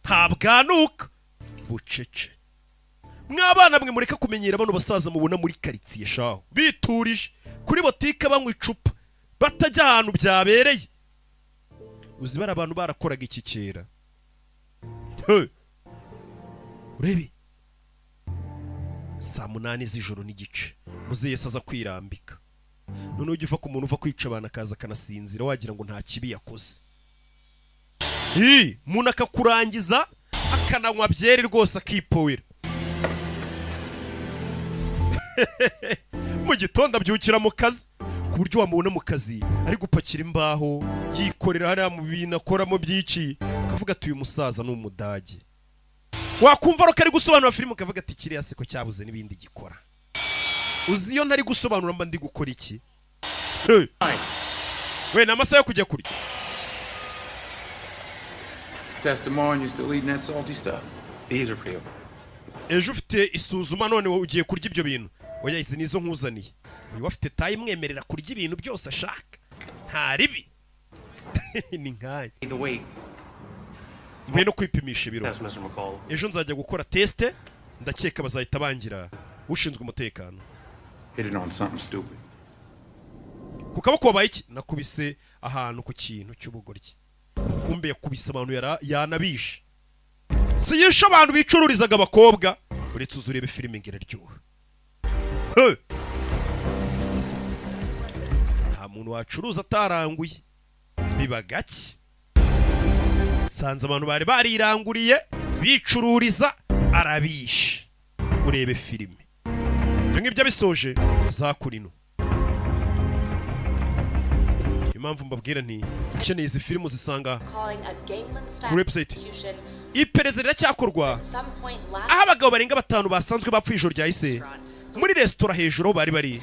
Speaker 1: nta bwanuka, bucece. Mwabana mwe, mureke kumenyera bano basaza mubona muri karitsiye shaho, biturije kuri botike, banywa icupa, batajya ahantu byabereye. Uzi bari abantu barakoraga iki kera? Hey! Urebe, saa 8 z'ijoro n'igice, muzehe aza kwirambika. Noneho ujya uva ku muntu uva kwica abantu, akaza akanasinzira wagira ngo nta kibi yakoze. Hi, umuntu akakurangiza, akananywa byeri rwose, akipowera. Mu gitondo abyukira mu kazi, ku buryo wamubona mu kazi ari gupakira imbaho, yikorera hariya mu bintu akoramo byinshi, ukavuga ati: "Uyu musaza ni umudage." Wakumva ko ari gusobanura filime, ukavuga ati: "Kiriya seko cyabuze n'ibindi gikora." Uzi iyo ntari gusobanura mba ndi gukora iki? Hey! We, ni amasaha yo kujya kurya.
Speaker 2: Test tomorrow and you're still eating that salty stuff?
Speaker 4: These are for you.
Speaker 1: Ejo ufite isuzuma, none wowe ugiye kurya ibyo bintu? Oya, izi nizo nkuzaniye. Uyu afite tayi imwemerera kurya ibintu byose ashaka, nta ribi, ni nkaya.
Speaker 4: The weight.
Speaker 1: Mvuye no kwipimisha ibiro.
Speaker 4: Test, Mr. McCall.
Speaker 1: Ejo nzajya gukora test, ndakeka bazahita bangira ushinzwe umutekano.
Speaker 2: Hit it on something stupid.
Speaker 1: Ku kaboko wabaye iki? Nakubise ahantu ku kintu cy'ubugoryi. Kumbe yakubise abantu, yanabishe. Si yishe abantu bicururizaga abakobwa? Uretse uzi urebe filime ngo iraryoha. Hey! Nta muntu wacuruza ataranguye, biba gake. Sanze abantu bari bariranguriye bicururiza, arabishe. Urebe filime, ibyo ngibyo abisoje zakurino. Impamvu mbabwira nti ukeneye izi filime uzisanga kuri website. Iperereza riracyakorwa aho abagabo barenga batanu basanzwe bapfuye ijoro ryahise muri resitora hejuru aho bari bari,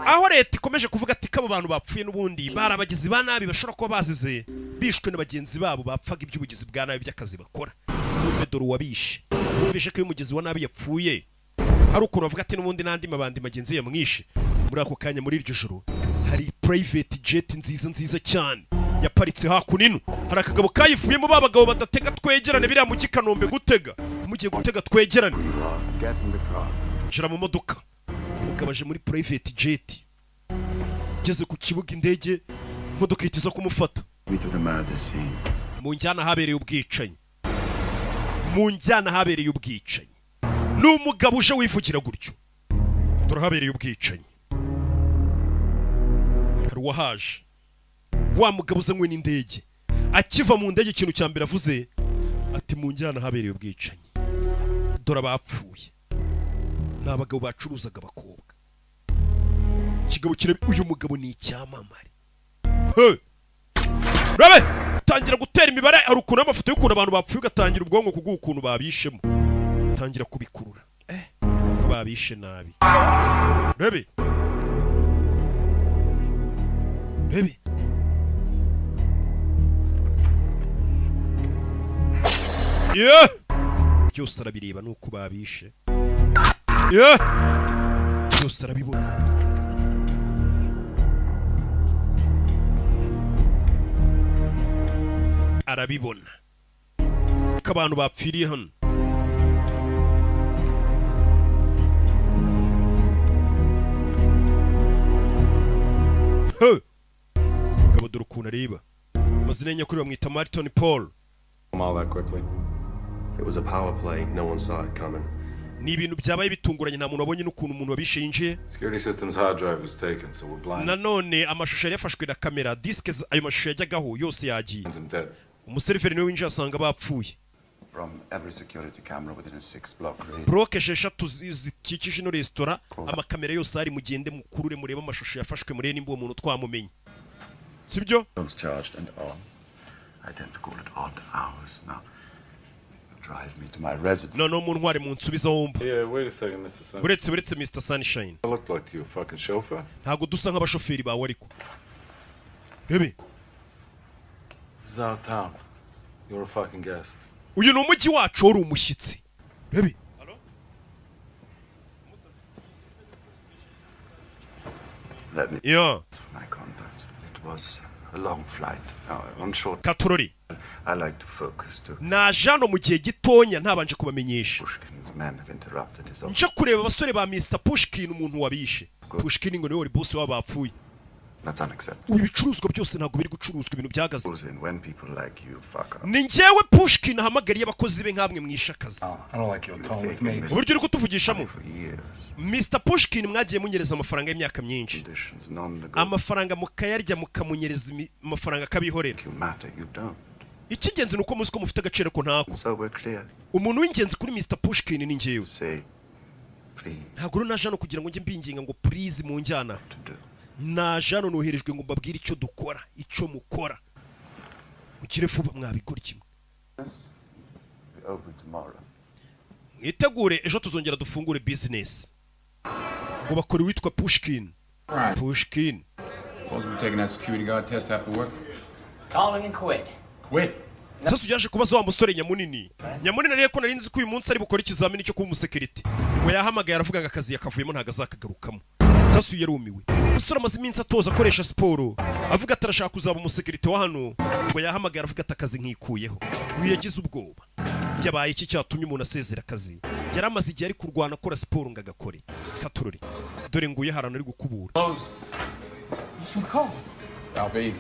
Speaker 1: aho leta ikomeje kuvuga ati ko abo bantu bapfuye n'ubundi bari abagizi ba nabi, bashobora kuba bazize bishwe na bagenzi babo bapfaga iby'ubugizi bwa nabi by'akazi bakora. Kumbe dore uwabishe. Bumvishe ko iyo umugizi wa nabi yapfuye, hari ukuntu bavuga ati n'ubundi n'andi mabandi magenzi ye yamwishe. Muri ako kanya, muri iryo joro, hari private jet nziza nziza cyane yaparitse hakuno. Hari akagabo kayivuyemo, ba bagabo badatega twegerane, biriya mujyi Kanombe gutega, mugiye gutega twegerane.
Speaker 4: Get in the car.
Speaker 1: Shira mu modoka. Umugabo aje muri private jet, ngeze ku kibuga indege, imodoka ihita iza kumufata.
Speaker 4: Me to the murder scene.
Speaker 1: Mu njyana habereye ubwicanyi, mu njyana habereye ubwicanyi. Ni umugabo uje wivugira gutyo: "Turahabereye ubwicanyi." Hari uwahaje, wa mugabo uzanywe n'indege. Akiva mu ndege, ikintu cya mbere avuze ati: "Mu njyana habereye ubwicanyi, dore abapfuye ni abagabo bacuruzaga abakobwa." Ikigabo uyu mugabo ni icyamamare. Hey! Rabe tangira gutera imibare. Hari ukuntu amafoto y'ukuntu abantu bapfuye, ugatangira ubwonko kuguha ukuntu babishemo, tangira kubikurura, ko babishe nabi. Rebe, rebe. Yeah! Byose arabireba nuko babishe. Yeah! Byose arabibona. Arabibona ko abantu bapfiriye hano. He! Mugabo dore ukuntu areba. Amazina ye nyakuri bamwita Martin Paul.
Speaker 8: All that quickly. It was a power play. No one saw it coming.
Speaker 1: Ni ibintu byabaye bitunguranye, nta muntu wabonye n'ukuntu umuntu wabishe yinjiye.
Speaker 2: Security system's hard drive was taken, so we're blind
Speaker 1: Nanone amashusho yari yafashwe na kamera, disike ayo mashusho yajyagaho yose yagiye.
Speaker 2: and dead.
Speaker 1: Umuseriveri niwe winjiye asanga bapfuye.
Speaker 4: From every security camera within a 6 block radius.
Speaker 1: Bloke 6 zikikije ino resitora, amakamera yose ari, mugende mukurure murebe amashusho yafashwe, murebe nimba uwo muntu twamumenye, sibyo?
Speaker 4: Phones charged and on. I tend to call it odd hours now.
Speaker 9: Drive me to my residence.
Speaker 1: Noneho muntware munsubiza wumva.
Speaker 10: Yeah, wait a second, Mr. Sunshine.
Speaker 1: Buretse, buretse, Mr Sunshine.
Speaker 10: I look like you, a fucking chauffeur.
Speaker 1: Ntabwo dusa nk'abashoferi bawe, ariko rebe.
Speaker 10: This is our town. You're a fucking guest.
Speaker 1: Uyu ni umujyi wacu, wari umushyitsi, rebe.
Speaker 9: Let me
Speaker 1: Yeah.
Speaker 9: my contact. It was a long flight. Now, on short,
Speaker 1: Katurori.
Speaker 9: I like to focus to
Speaker 1: Naje hano mu gihe gitonya ntabanje kubamenyesha.
Speaker 9: Pushkin's men have interrupted his
Speaker 1: Nje kureba abasore ba Mr Pushkin, umuntu wabishe. Pushkin ngo niwe wari boss wabo bapfuye.
Speaker 9: That's unacceptable.
Speaker 1: Ubu ibicuruzwa byose ntabwo biri gucuruzwa, ibintu byahagaze.
Speaker 9: In when people like you fuck up.
Speaker 1: Ni njyewe Pushkin ahamagariye abakozi be nkamwe mwishe akazi.
Speaker 4: I don't like your tone with me.
Speaker 1: Uburyo uri kutuvugishamo, Mr Pushkin, mwagiye munyereza amafaranga y'imyaka myinshi, amafaranga mukayarya, mukamunyereza amafaranga akabihorera.
Speaker 9: You matter, you don't.
Speaker 1: Icy'ingenzi ni uko muzi ko mufite agaciro ko ntako.
Speaker 9: So we're clear.
Speaker 1: Umuntu w'ingenzi kuri Mr Pushkin ni njyewe.
Speaker 9: Say, please.
Speaker 1: Ntabwo rero naje hano kugira ngo njye mbinginga ngo please mu njyana. Naje hano noherejwe ngo mbabwire icyo dukora, icyo mukora mugire vuba mwabikora kimwe.
Speaker 9: We open tomorrow.
Speaker 1: Mwitegure, ejo tuzongera dufungure business. Ngo bakore uwitwa Pushkin, Pushkin.
Speaker 2: Supposed to be taking that security guard test after work?
Speaker 3: Call in and quit.
Speaker 2: Quit.
Speaker 1: Sasa yaje kubaza wa musore nyamunini. Nyamunini rero ko nari nzi ko uyu munsi ari bukore ikizamini cyo kuba umusekirite, ngo yahamagaye aravuga ngo akazi yakavuyemo, ntabwo azakagarukamo. Sasu yarumiwe. Umusore amaze iminsi atoza, akoresha siporo, avuga ati arashaka kuzaba umusekirite wa hano. Ngo yahamagaye aravuga ati akazi nkikuyeho. Uyu yagize ubwoba, yabaye iki cyatumye umuntu asezera akazi yari amaze igihe ari kurwana, akora siporo ngo agakore? Katurori, dore nguye ahantu ari gukubura.
Speaker 2: Alfie,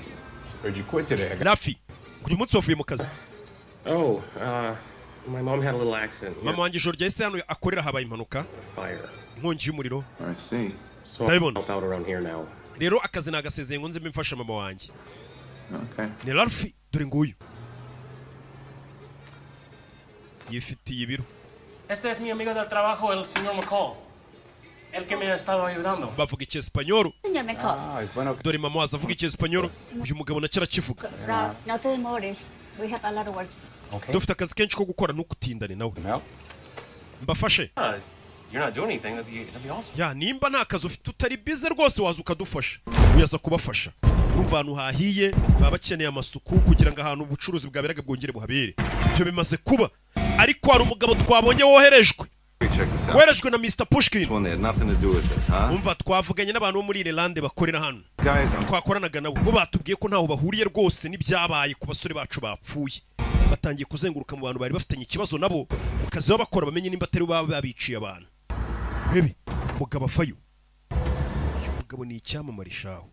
Speaker 2: heard you quit today. I got
Speaker 1: Rafi, uyu munsi wavuye mu kazi?
Speaker 8: Oh, my mom had a little accident.
Speaker 1: Mama wanjye ijoro ryahise hano akorera habaye impanuka.
Speaker 8: Fire.
Speaker 1: Inkongi y'umuriro.
Speaker 2: I see.
Speaker 8: So I
Speaker 1: Ndabibona.
Speaker 8: help out around here now.
Speaker 1: Rero akazi nagasezeye ngo nze mbe mfasha mama wanjye.
Speaker 2: Okay.
Speaker 1: Ni Ralph, dore nguyu yifitiye ibiro.
Speaker 3: Este es mi amigo del trabajo, el señor McCall. El que me ha estado ayudando.
Speaker 1: Bavuga icyesipanyoro.
Speaker 11: Señor McCall,
Speaker 1: Dore mama waza avuga icyesipanyoro, uyu mugabo nacyo arakivuga.
Speaker 11: No te demores. We have a lot of work to do.
Speaker 1: Dufite akazi kenshi ko gukora, ntukutindane nawe. Mbafashe?
Speaker 8: You're not doing anything. That'd be awesome.
Speaker 1: Ya, nimba nta kazi ufite, utari bize rwose, waza ukadufasha. Uyaza kubafasha. Urumva ahantu hahiye baba bakeneye amasuku kugira ngo ahantu ubucuruzi bwaberaga bwongere buhabere. Ibyo bimaze kuba, ariko hari umugabo twabonye woherejwe
Speaker 12: Check this out.
Speaker 1: woherejwe na Mr Pushkin.
Speaker 12: This one had nothing to do with it, huh?
Speaker 1: Umva, twavuganye n'abantu bo muri Irlande bakorera hano.
Speaker 12: Guys, I'm
Speaker 1: Twakoranaga nabo, bo batubwiye ko ntaho bahuriye rwose n'ibyabaye ku basore bacu bapfuye. Batangiye kuzenguruka mu bantu bari bafitanye ikibazo nabo mu kazi baba bakora, bamenye nimba atari bo baba babiciye abantu. Bebe mugabo afayo. Uyu mugabo ni icyamamare shaho.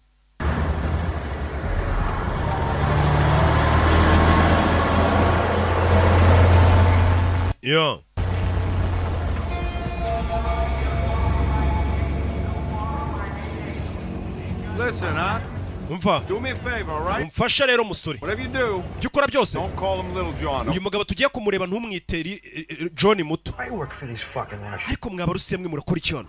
Speaker 1: Yeah.
Speaker 12: Listen, huh?
Speaker 1: Umva.
Speaker 12: Do me a favor, all right?
Speaker 1: Umfasha rero, musore.
Speaker 12: Whatever you do,
Speaker 1: ibyo ukora byose,
Speaker 12: don't call him Little John.
Speaker 1: Uyu mugabo tugiye kumureba ntumwitere John muto.
Speaker 4: I work for these fucking Russians.
Speaker 1: Ariko mwabarusiya mwe murakora iki hano?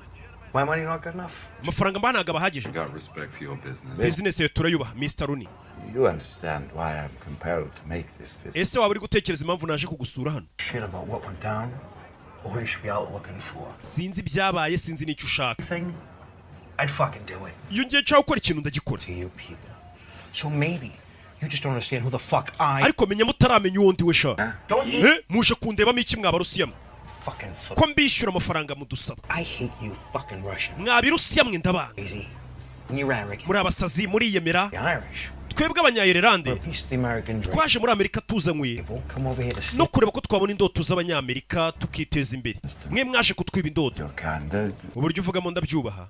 Speaker 4: My money not good enough?
Speaker 1: Amafaranga mba ntabwo abahagije.
Speaker 12: Got respect for your business.
Speaker 1: Business yawe turayubaha, Mr Rooney.
Speaker 9: You understand why I'm compelled to make this visit.
Speaker 1: Ese waba uri gutekereza impamvu naje kugusura hano?
Speaker 4: Shit about what went down or who you should be out looking for.
Speaker 1: Sinzi ibyabaye, sinzi n'icyo ushaka.
Speaker 4: Thing, I'd fucking do it.
Speaker 1: Iyo ngiye nshaka gukora ikintu, ndagikora.
Speaker 4: To you people. So maybe you just don't understand who the fuck I
Speaker 1: Ariko menya mutaramenya uwo ndi we sha.
Speaker 4: Don't you
Speaker 1: Eh, muje kundebamo iki mwabarusiya mwe?
Speaker 4: fucking flip.
Speaker 1: Ko mbishyura amafaranga mudusaba?
Speaker 4: I hate you fucking Russians.
Speaker 1: Mwabirusiya mwe, ndabanga.
Speaker 4: Easy. You're arrogant.
Speaker 1: Muri abasazi, muriyemera.
Speaker 4: The Irish.
Speaker 1: Twebwe abanyayirelande
Speaker 4: We're a piece of the American dream.
Speaker 1: twaje muri Amerika tuzanywe
Speaker 4: Come over here to steal.
Speaker 1: no kureba ko twabona indoto z'Abanyamerika tukiteza imbere. Mwe mwaje kutwiba indoto.
Speaker 9: Kind,
Speaker 1: Uburyo uvugamo ndabyubaha.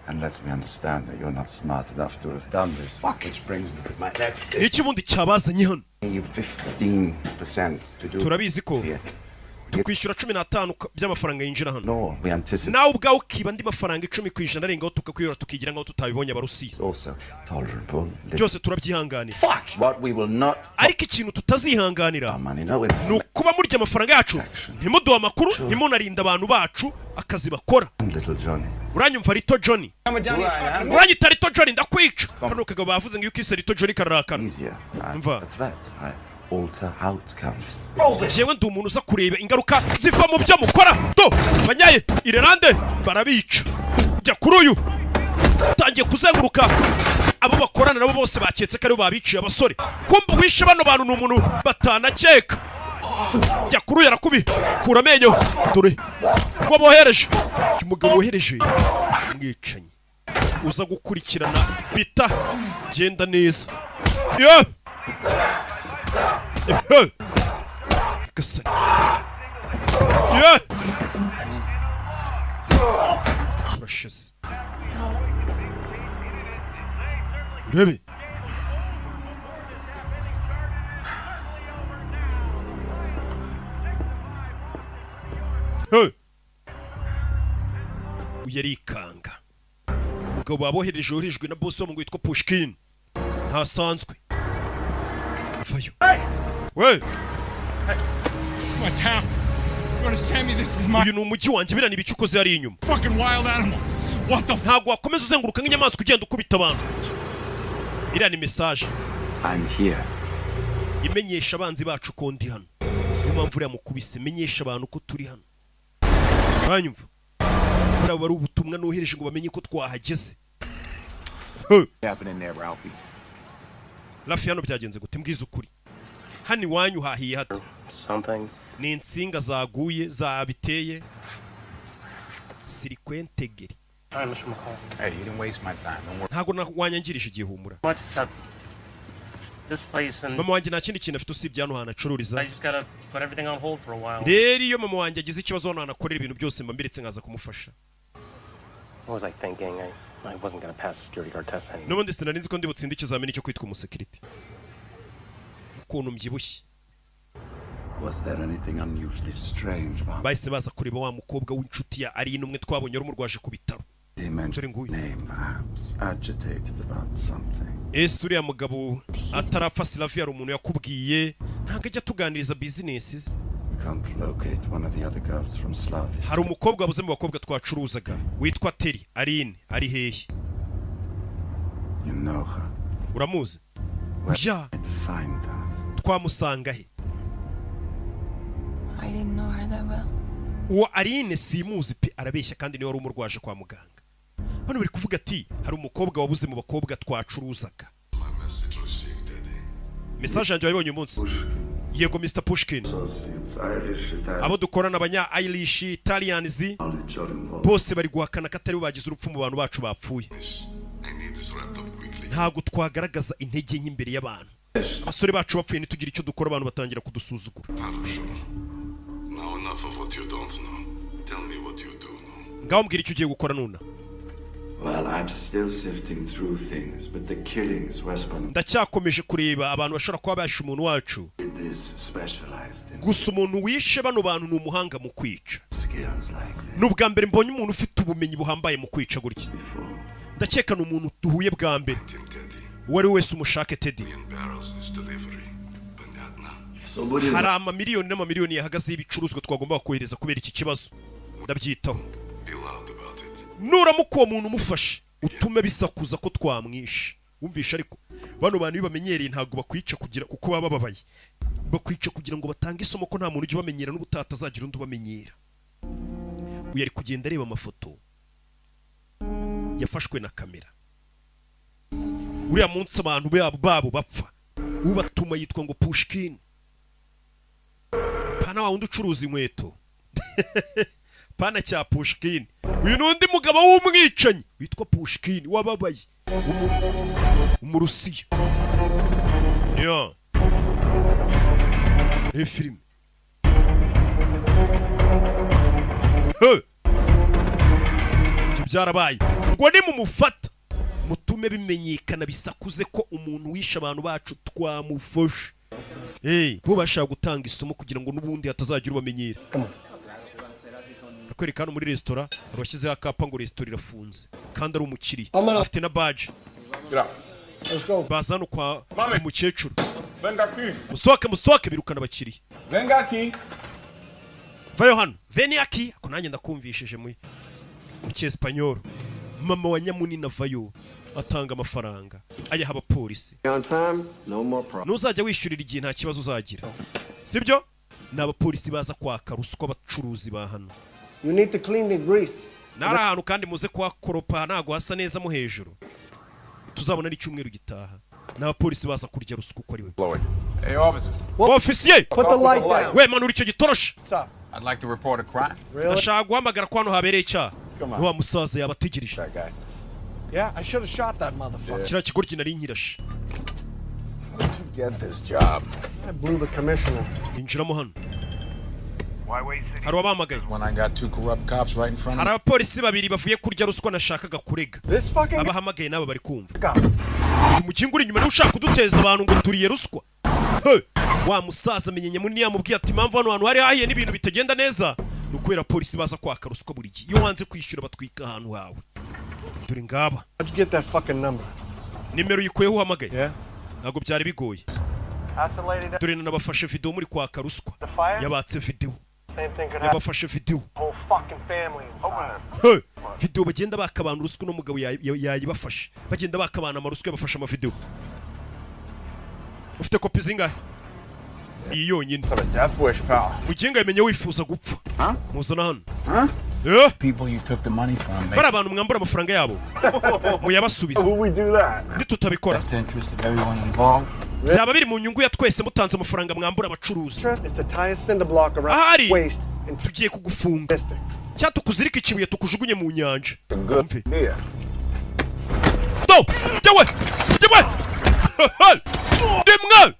Speaker 9: and lets me understand that you're not smart enough to have done this. Which brings me to my next.
Speaker 1: Ni iki ubundi cyabazanye hano?
Speaker 9: You 15% to do.
Speaker 1: Turabizi ko
Speaker 9: here.
Speaker 1: Tukwishyura 15 by'amafaranga yinjira hano.
Speaker 9: No, we anticipate
Speaker 1: Nawe ubwawe ukiba andi mafaranga 10% arengaho, tukakwiyora tukigira nkaho tutabibonye Abarusiya.
Speaker 9: also tolerable.
Speaker 1: Byose turabyihanganira.
Speaker 9: What we will not
Speaker 1: Ariko ikintu tutazihanganira
Speaker 9: money. No,
Speaker 1: ni ukuba murya amafaranga yacu, ntimuduhe amakuru, ntimunarinde abantu bacu akazi bakora.
Speaker 9: Little Johnny.
Speaker 1: Uranyumva, Little Johnny? Uranyita Little Johnny, ndakwica. Kano kagabo bavuze ngo iyo ukise Little Johnny kararakara.
Speaker 9: Easier.
Speaker 1: Umva.
Speaker 9: That's right. alter outcomes.
Speaker 1: Njyewe ndi umuntu uza kureba ingaruka ziva mu byo mukora. Do banyaye Irelande barabica. Jya kuri uyu utangiye kuzenguruka, abo bakorana nabo bose baketse ko aribo babiciye abasore. Kumva wishe bano bantu ni umuntu batanakeka. Jya kuri uyu, arakubi kura amenyo. Dore ngo bohereje uyu mugabo, wohereje umwicanyi uza gukurikirana bita genda neza. Yeah! Yeah! Gasani. Yeah! Turashize, urebe. Hey! Uyu arikanga umugabo babohereje, yoherejwe na boss wabo ngo witwa Pushkin, ntasanzwe. Vayo we!
Speaker 13: It's my town. You understand me? This is my
Speaker 1: Uyu ni umujyi wanjye. Biriya ni ibiki ukoze hariya inyuma?
Speaker 13: fucking wild animal. What the
Speaker 1: Ntabwo wakomeza uzenguruka nk'inyamaswa, ugenda ukubita abantu. Iriya ni message
Speaker 9: I'm here.
Speaker 1: imenyesha abanzi bacu ko ndi hano. Niyo mpamvu uriya mukubise, menyesha abantu ko turi hano. Uranyumva? Buriya buba ari ubutumwa nohereje ngo bamenye ko twahageze.
Speaker 12: What happened in there, Ralphie?
Speaker 1: Rafi, hano byagenze gute? Mbwiza ukuri, hano iwanyu hahiye hate?
Speaker 3: Something.
Speaker 1: Ni insinga zaguye zabiteye sirikwentegeri.
Speaker 3: All right, Mr. McCall.
Speaker 2: Hey, you didn't waste my time. Don't worry.
Speaker 1: Ntabwo wanyangirije igihe, humura.
Speaker 3: Much except this place and
Speaker 1: Mama wanjye nta kindi kintu afite usibye hano hantu acururiza.
Speaker 3: I just gotta put everything on hold for a while.
Speaker 1: Rero iyo mama wanjye agize ikibazo hano hantu akorera, ibintu byose mba mbiretse nkaza kumufasha.
Speaker 3: What was I thinking? I wasn't gonna pass the security guard test anyway.
Speaker 1: N'ubundi sinari nzi ko ndi butsinde ikizamini cyo kwitwa umusekirite ukuntu mbyibushye.
Speaker 9: Was there anything unusually strange about
Speaker 1: Bahise baza kureba wa mukobwa w'inshuti ya Aline, umwe twabonye wari umurwaje ku bitaro.
Speaker 9: He mentioned name, perhaps agitated about something?
Speaker 1: Ese uriya mugabo atarapfa, Silavi, hari umuntu yakubwiye? Ntabwo ajya atuganiriza bizinesi ze.
Speaker 9: We can't locate one of the other girls from Slavia.
Speaker 1: Hari umukobwa wabuze mu bakobwa twacuruzaga witwa Teri. Aline ari hehe?
Speaker 9: You know her.
Speaker 1: Uramuzi ya?
Speaker 9: Find her.
Speaker 1: Twamusanga he?
Speaker 7: I didn't know her that well.
Speaker 1: Uwo Aline simuzi pe. Arabeshya, kandi niwe wari umurwaje kwa muganga. Hano bari kuvuga ati hari umukobwa wabuze mu bakobwa twacuruzaga. Message yanjye wayibonye uyu munsi? Yego, Mr Pushkin.
Speaker 9: Associates, Irish, Italian,
Speaker 1: Abo dukorana, abanya Irish, Italians,
Speaker 9: knowledge are involved.
Speaker 1: bose bari guhakana ko atari bo bagize urupfu mu bantu bacu bapfuye. Ntabwo twagaragaza intege nke imbere y'abantu. Abasore bacu bapfuye ntitugire icyo dukora, abantu batangira kudusuzugura.
Speaker 14: Now enough of what you don't know. Tell me what you do know.
Speaker 1: Ngaho mbwira icyo ugiye gukora nuna.
Speaker 9: Well, I'm still sifting through things, but the killings were spontaneous.
Speaker 1: Ndacyakomeje kureba abantu bashobora kuba bashe umuntu wacu.
Speaker 9: This specialized in
Speaker 1: Gusa umuntu wishe bano bantu ni umuhanga mu kwica.
Speaker 9: skills like this.
Speaker 1: Ni ubwa mbere mbonye umuntu ufite ubumenyi buhambaye mu kwica gutya. Ndakeka ni umuntu duhuye bwa mbere. Uwo ari we wese umushake, Teddy.
Speaker 14: Barrels this delivery. Понятно.
Speaker 9: Somebody
Speaker 1: Hari amamiliyoni n'amamiliyoni yahagazeho ibicuruzwa twagomba kohereza. Kubera iki kibazo ndabyitaho.
Speaker 14: Be loud about it.
Speaker 1: Nuramuka uwo muntu umufashe, utume bisakuza ko twamwishe. Wumvishe? Ariko bano bantu iyo bamenyereye ntabwo bakwica kugira kuko baba bababaye, bakwica kugira ngo batange isomo ko nta muntu ujya ubamenyera n'ubutaha atazagira undi ubamenyera. Uyu ari kugenda areba amafoto yafashwe na kamera uriya munsi abantu babo bapfa. Ubatuma yitwa ngo Pushkin, pana wa wundi ucuruza inkweto, pana cya Pushkin. Uyu ni undi mugabo w'umwicanyi witwa Pushkin wababaye, Umurusiya. Ya ni filime. He! Ibyo byarabaye ngo nimumufata mutume bimenyekana, bisakuze ko umuntu wishe abantu bacu twamufashe. Hey, bo bashaka gutanga isomo kugira ngo n'ubundi hatazagira ubamenyera. Barakwereka hano muri resitora hari washyizeho akapa ngo resitora irafunze, kandi ari umukiriya, afite na badge. Baza hano kwa ku mukecuru.
Speaker 12: Venga aquí.
Speaker 1: Musohoke, musohoke! Birukana abakiriya.
Speaker 12: Venga aquí.
Speaker 1: Vayo hano, ven aquí. Ako nanjye ndakumvishije mu cyesipanyoro. Mama wa nyamunini avayo. Atanga amafaranga, ayaha abapolisi.
Speaker 15: On time, no more problem.
Speaker 1: Ntuzajya wishyurira igihe, nta kibazo uzagira, sibyo? Ni abapolisi baza kwaka ruswa abacuruzi ba hano.
Speaker 15: You need to clean the grease.
Speaker 1: Nari ahantu kandi muze kuhakoropa, ntabwo hasa neza mo hejuru. Tuzabona n'icyumweru gitaha. Ni abapolisi baza kurya ruswa uko ari we.
Speaker 2: Hey, officer.
Speaker 1: Ofisiye!
Speaker 15: Put the light down.
Speaker 1: We, manura icyo gitoroshi.
Speaker 2: I'd like to report a crime.
Speaker 1: Ndashaka guhamagara ko hano habereye icyaha.
Speaker 15: Come on.
Speaker 1: Ni wa musaza yabategereje.
Speaker 15: Yeah, I should have shot that motherfucker.
Speaker 1: Kiriya kigoryi nari nkirashe.
Speaker 9: How did you get this job?
Speaker 15: I blew the commissioner.
Speaker 1: Injiramo hano, hari uwabahamagaye.
Speaker 2: When I got two corrupt cops right in front
Speaker 1: Hari
Speaker 2: of me.
Speaker 1: abapolisi babiri bavuye kurya ruswa nashakaga kurega.
Speaker 15: This fucking
Speaker 1: Abahamagaye n'aba bari kumva.
Speaker 15: guy.
Speaker 1: Uyu mukingo uri inyuma niwe ushaka kuduteza abantu ngo turiye ruswa. He! Wa musaza amenye nyamunini yamubwiye ati impamvu hano hantu hari hahiye n'ibintu bitagenda neza ni ukubera polisi baza kwaka ruswa buri gihe. Iyo wanze kwishyura batwika ahantu hawe. Dore ngaba.
Speaker 15: How'd you get that fucking number?
Speaker 1: Nimero uyikuyeho uhamagaye?
Speaker 15: Yeah.
Speaker 1: Ntabwo byari bigoye.
Speaker 3: That's the lady that
Speaker 1: Dore nanabafashe video muri kwaka ruswa.
Speaker 3: the fire.
Speaker 1: Yabatse video.
Speaker 3: Same thing could happen.
Speaker 1: Yabafashe video.
Speaker 3: Whole fucking family.
Speaker 1: He! Video bagenda baka abantu ruswa, uno mugabo yayibafashe bagenda baka abantu amaruswa, yabafashe amavideo. Ufite kopi zingahe? Iyi yonyine.
Speaker 2: Have a death wish, pal.
Speaker 1: Muginga yamenye wifuza gupfa. Muzana hano. Eh?
Speaker 2: People you took the money from.
Speaker 1: Bari abantu mwambura amafaranga yabo, muyabasubize.
Speaker 15: Will we do that?
Speaker 1: Nitutabikora,
Speaker 2: Best interest of everyone involved.
Speaker 1: byaba biri mu nyungu ya twese mutanze amafaranga mwambura abacuruzi.
Speaker 15: Is to tie a cinder block around
Speaker 1: Ahari
Speaker 15: waist and
Speaker 1: tugiye kugufunga cyangwa tukuzirike ikibuye tukujugunye mu nyanja.
Speaker 12: Good idea.
Speaker 1: Do jyewe jyewe rimwe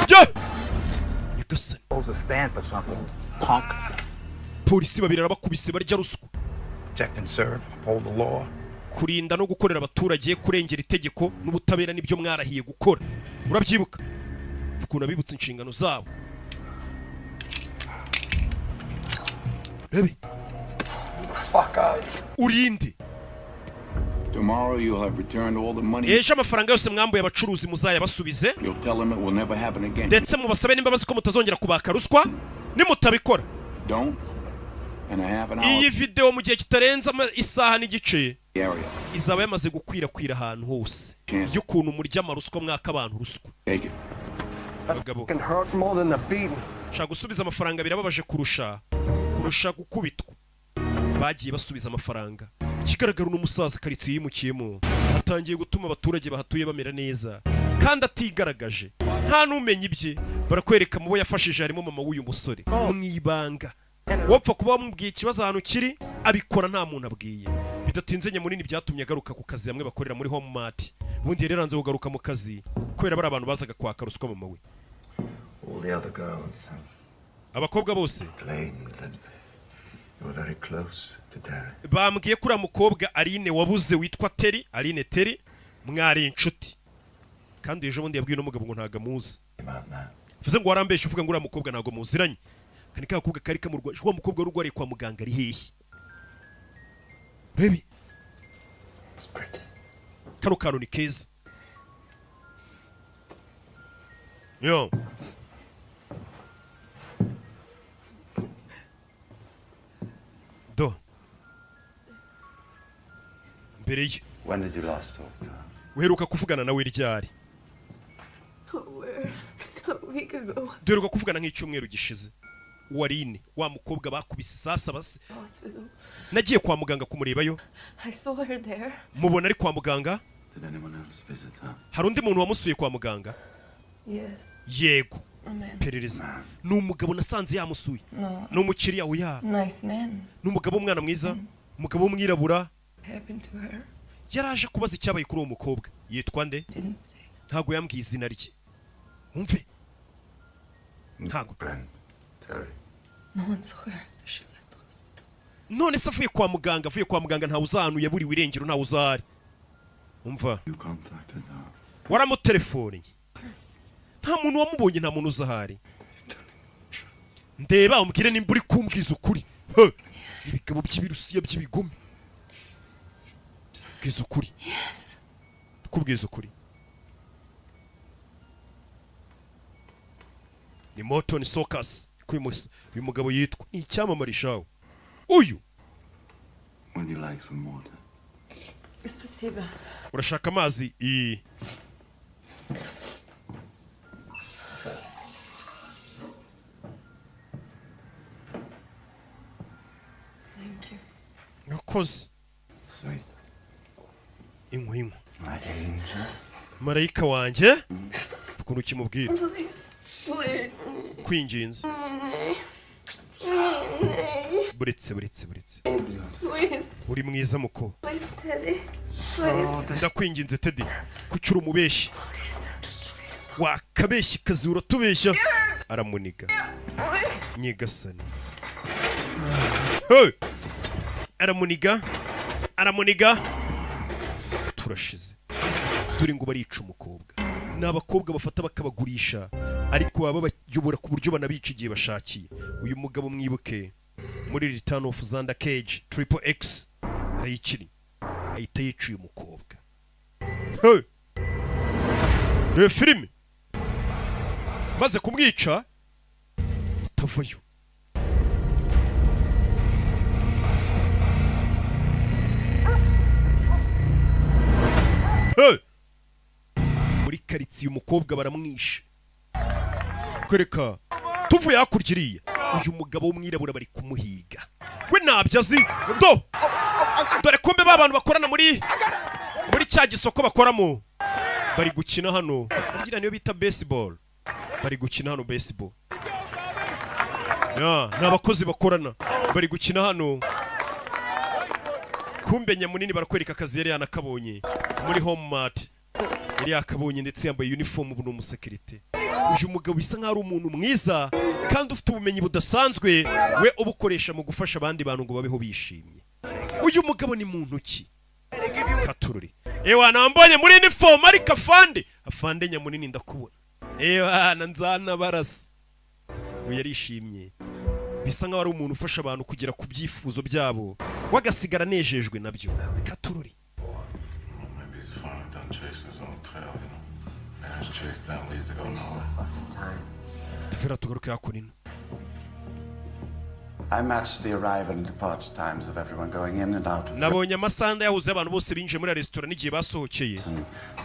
Speaker 1: jye nyagasani.
Speaker 2: Supposed to stand for something, punk.
Speaker 1: Polisi babiri arabakubise barya ruswa.
Speaker 2: Protect and serve, uphold the law.
Speaker 1: Kurinda no gukorera abaturage, kurengera itegeko n'ubutabera, nibyo mwarahiye gukora, urabyibuka? Ukuntu abibutsa inshingano zabo. Rebe.
Speaker 2: Fuck out.
Speaker 1: Urinde.
Speaker 2: Tomorrow you'll have returned all the money.
Speaker 1: Ejo amafaranga yose mwambuye abacuruzi muzayabasubize.
Speaker 2: You'll tell them it will never happen again.
Speaker 1: Ndetse mubasabe n'imbabazi ko mutazongera kubaka ruswa. Nimutabikora,
Speaker 2: Don't. In a half an hour.
Speaker 1: iyi video mu gihe kitarenze isaha n'igice
Speaker 2: The area.
Speaker 1: izaba yamaze gukwirakwira ahantu hose y'ukuntu murya amaruswa, mwaka abantu ruswa.
Speaker 2: Take it.
Speaker 1: Abagabo.
Speaker 15: Can hurt more than the beating.
Speaker 1: Shaka gusubiza amafaranga birababaje kurusha gukubitwa. Bagiye basubiza amafaranga. Ikigaragara, uno musaza karitsiye yimukiyemo atangiye gutuma abaturage bahatuye bamera neza kandi atigaragaje, nta n'umenya ibye. Barakwereka mu bo yafashije harimo mama w'uyu musore mu ibanga. Wapfa kuba wamubwiye ikibazo ahantu kiri, abikora nta muntu abwiye. Bidatinze nyamunini byatumye agaruka ku kazi hamwe bakorera muri Home Mart. Ubundi yari yaranze kugaruka mu kazi kubera bari abantu bazaga kwaka ruswa mama we.
Speaker 9: All the other girls have
Speaker 1: Abakobwa bose
Speaker 9: claimed that you were very close to Terry.
Speaker 1: bambwiye ko uriya mukobwa Aline wabuze witwa Terry, Aline Terry, mwari inshuti. Kandi ejo bundi yabwiye n'umugabo ngo ntabwo amuzi. Bivuze ngo warambeshye uvuga ngo uriya mukobwa ntabwo muziranye. Kani ka gakobwa kari kamurwaje, wa mukobwa wari urwariye kwa muganga ari hehe? Rebe kano kantu ni keza yo. Do mbere ye.
Speaker 9: When did you last talk to her?
Speaker 1: Uheruka kuvugana nawe ryari?
Speaker 7: Where? A week ago.
Speaker 1: Duheruka kuvugana nk'icyumweru gishize. Warine wa mukobwa bakubise sasa base.
Speaker 7: Hospital.
Speaker 1: Nagiye kwa muganga kumurebayo.
Speaker 7: I saw her there.
Speaker 1: Mubona ari kwa muganga.
Speaker 9: Did anyone else visit her?
Speaker 1: Hari undi muntu wamusuye kwa muganga?
Speaker 7: Yes.
Speaker 1: Yego.
Speaker 7: A man.
Speaker 1: Perereza ni umugabo nasanze yamusuye.
Speaker 7: No.
Speaker 1: Ni umukiriya? Oya.
Speaker 7: Nice man.
Speaker 1: Ni umugabo w'umwana mwiza, umugabo w'umwirabura.
Speaker 7: Happened to her.
Speaker 1: Yaraje kubaza icyabaye kuri uwo mukobwa. Yitwa nde?
Speaker 7: Didn't say.
Speaker 1: Ntabwo yambwiye izina rye. Wumve, ntabwo.
Speaker 9: Terry.
Speaker 7: No one saw her after she left the hospital.
Speaker 1: None se avuye kwa muganga, avuye kwa muganga ntawe uzahantu yaburiwe irengero, ntawe uzahari. Umva.
Speaker 9: You contacted her.
Speaker 1: Waramutelefoniye? Nta muntu wamubonye, nta muntu uzahari. Ndeba umbwire nimba uri kumbwiza ukuri. He! Ibigabo by'ibirusiya by'ibigome, bwiza ukuri.
Speaker 7: Yes.
Speaker 1: Kubwiza ukuri ni Morton Sokas ko uyu mugabo yitwa, ni icyamamare shawe uyu.
Speaker 9: Would you like some water?
Speaker 7: Спасибо.
Speaker 1: Urashaka amazi? I
Speaker 7: Thank you.
Speaker 1: Nakoze.
Speaker 9: Sweet.
Speaker 1: Inkwi, inkwi.
Speaker 9: My angel.
Speaker 1: Marayika wanjye, ukuntu ukimubwira.
Speaker 7: Please. Please.
Speaker 1: Kwinginze. Buretse, buretse, buretse.
Speaker 7: Please.
Speaker 1: Uri mwiza, muko.
Speaker 7: Please, Teddy. Please.
Speaker 1: Ndakwinginze, Teddy, kuki uri umubeshyi? Wakabeshyi kazi, uratubeshya. Aramuniga. Nyigasani. Hey! Aramuniga, aramuniga. Turashize. Turi ngo barica umukobwa. Ni abakobwa bafata bakabagurisha, ariko baba bayobora ku buryo banabica igihe bashakiye. Uyu mugabo mwibuke muri Return of Xander Cage, Triple X arayikiri, ahita yica uyu mukobwa. Hey! Reba filime. Maze kumwica itavayo. Hey! Muri karitsiye umukobwa baramwishe. Kwereka tuvuye hakurya iriya, uyu mugabo w'umwirabura bari kumuhiga, we ntabyo azi. Do dore kumbe ba bantu bakorana muri cya gisoko bakoramo bari gukina hano. Harya niyo bita baseball? Bari gukina hano baseball. Ya, ni abakozi bakorana, bari gukina hano. Kumbe nyamunini barakwereka akazi yari yanakabonye muri Home Mart, yari yakabonye ndetse yambaye uniform, ubu ni umusekirite. Uyu mugabo bisa nkaho ari umuntu mwiza kandi ufite ubumenyi budasanzwe, we ubukoresha mu gufasha abandi bantu ngo babeho bishimye. Uyu mugabo ni muntu ki? Katururi. Ewa, nambonye muri uniform, ariko afande, afande nyamunini, ndakubona. Ewa, nzana barasa. Uyu yarishimye, bisa nkaho ari umuntu ufasha abantu kugera ku byifuzo byabo, wagasigara anejejwe nabyo. Katururi.
Speaker 14: Maybe he's finally done chasing his own tail. Managed to chase down leads to go nowhere.
Speaker 1: Tuvera tugaruke hakuno.
Speaker 9: I matched the arrival and departure times of everyone going in and out of
Speaker 1: Nabonye amasaha yahuze abantu bose binjiye muri resitora n'igihe basohokeye.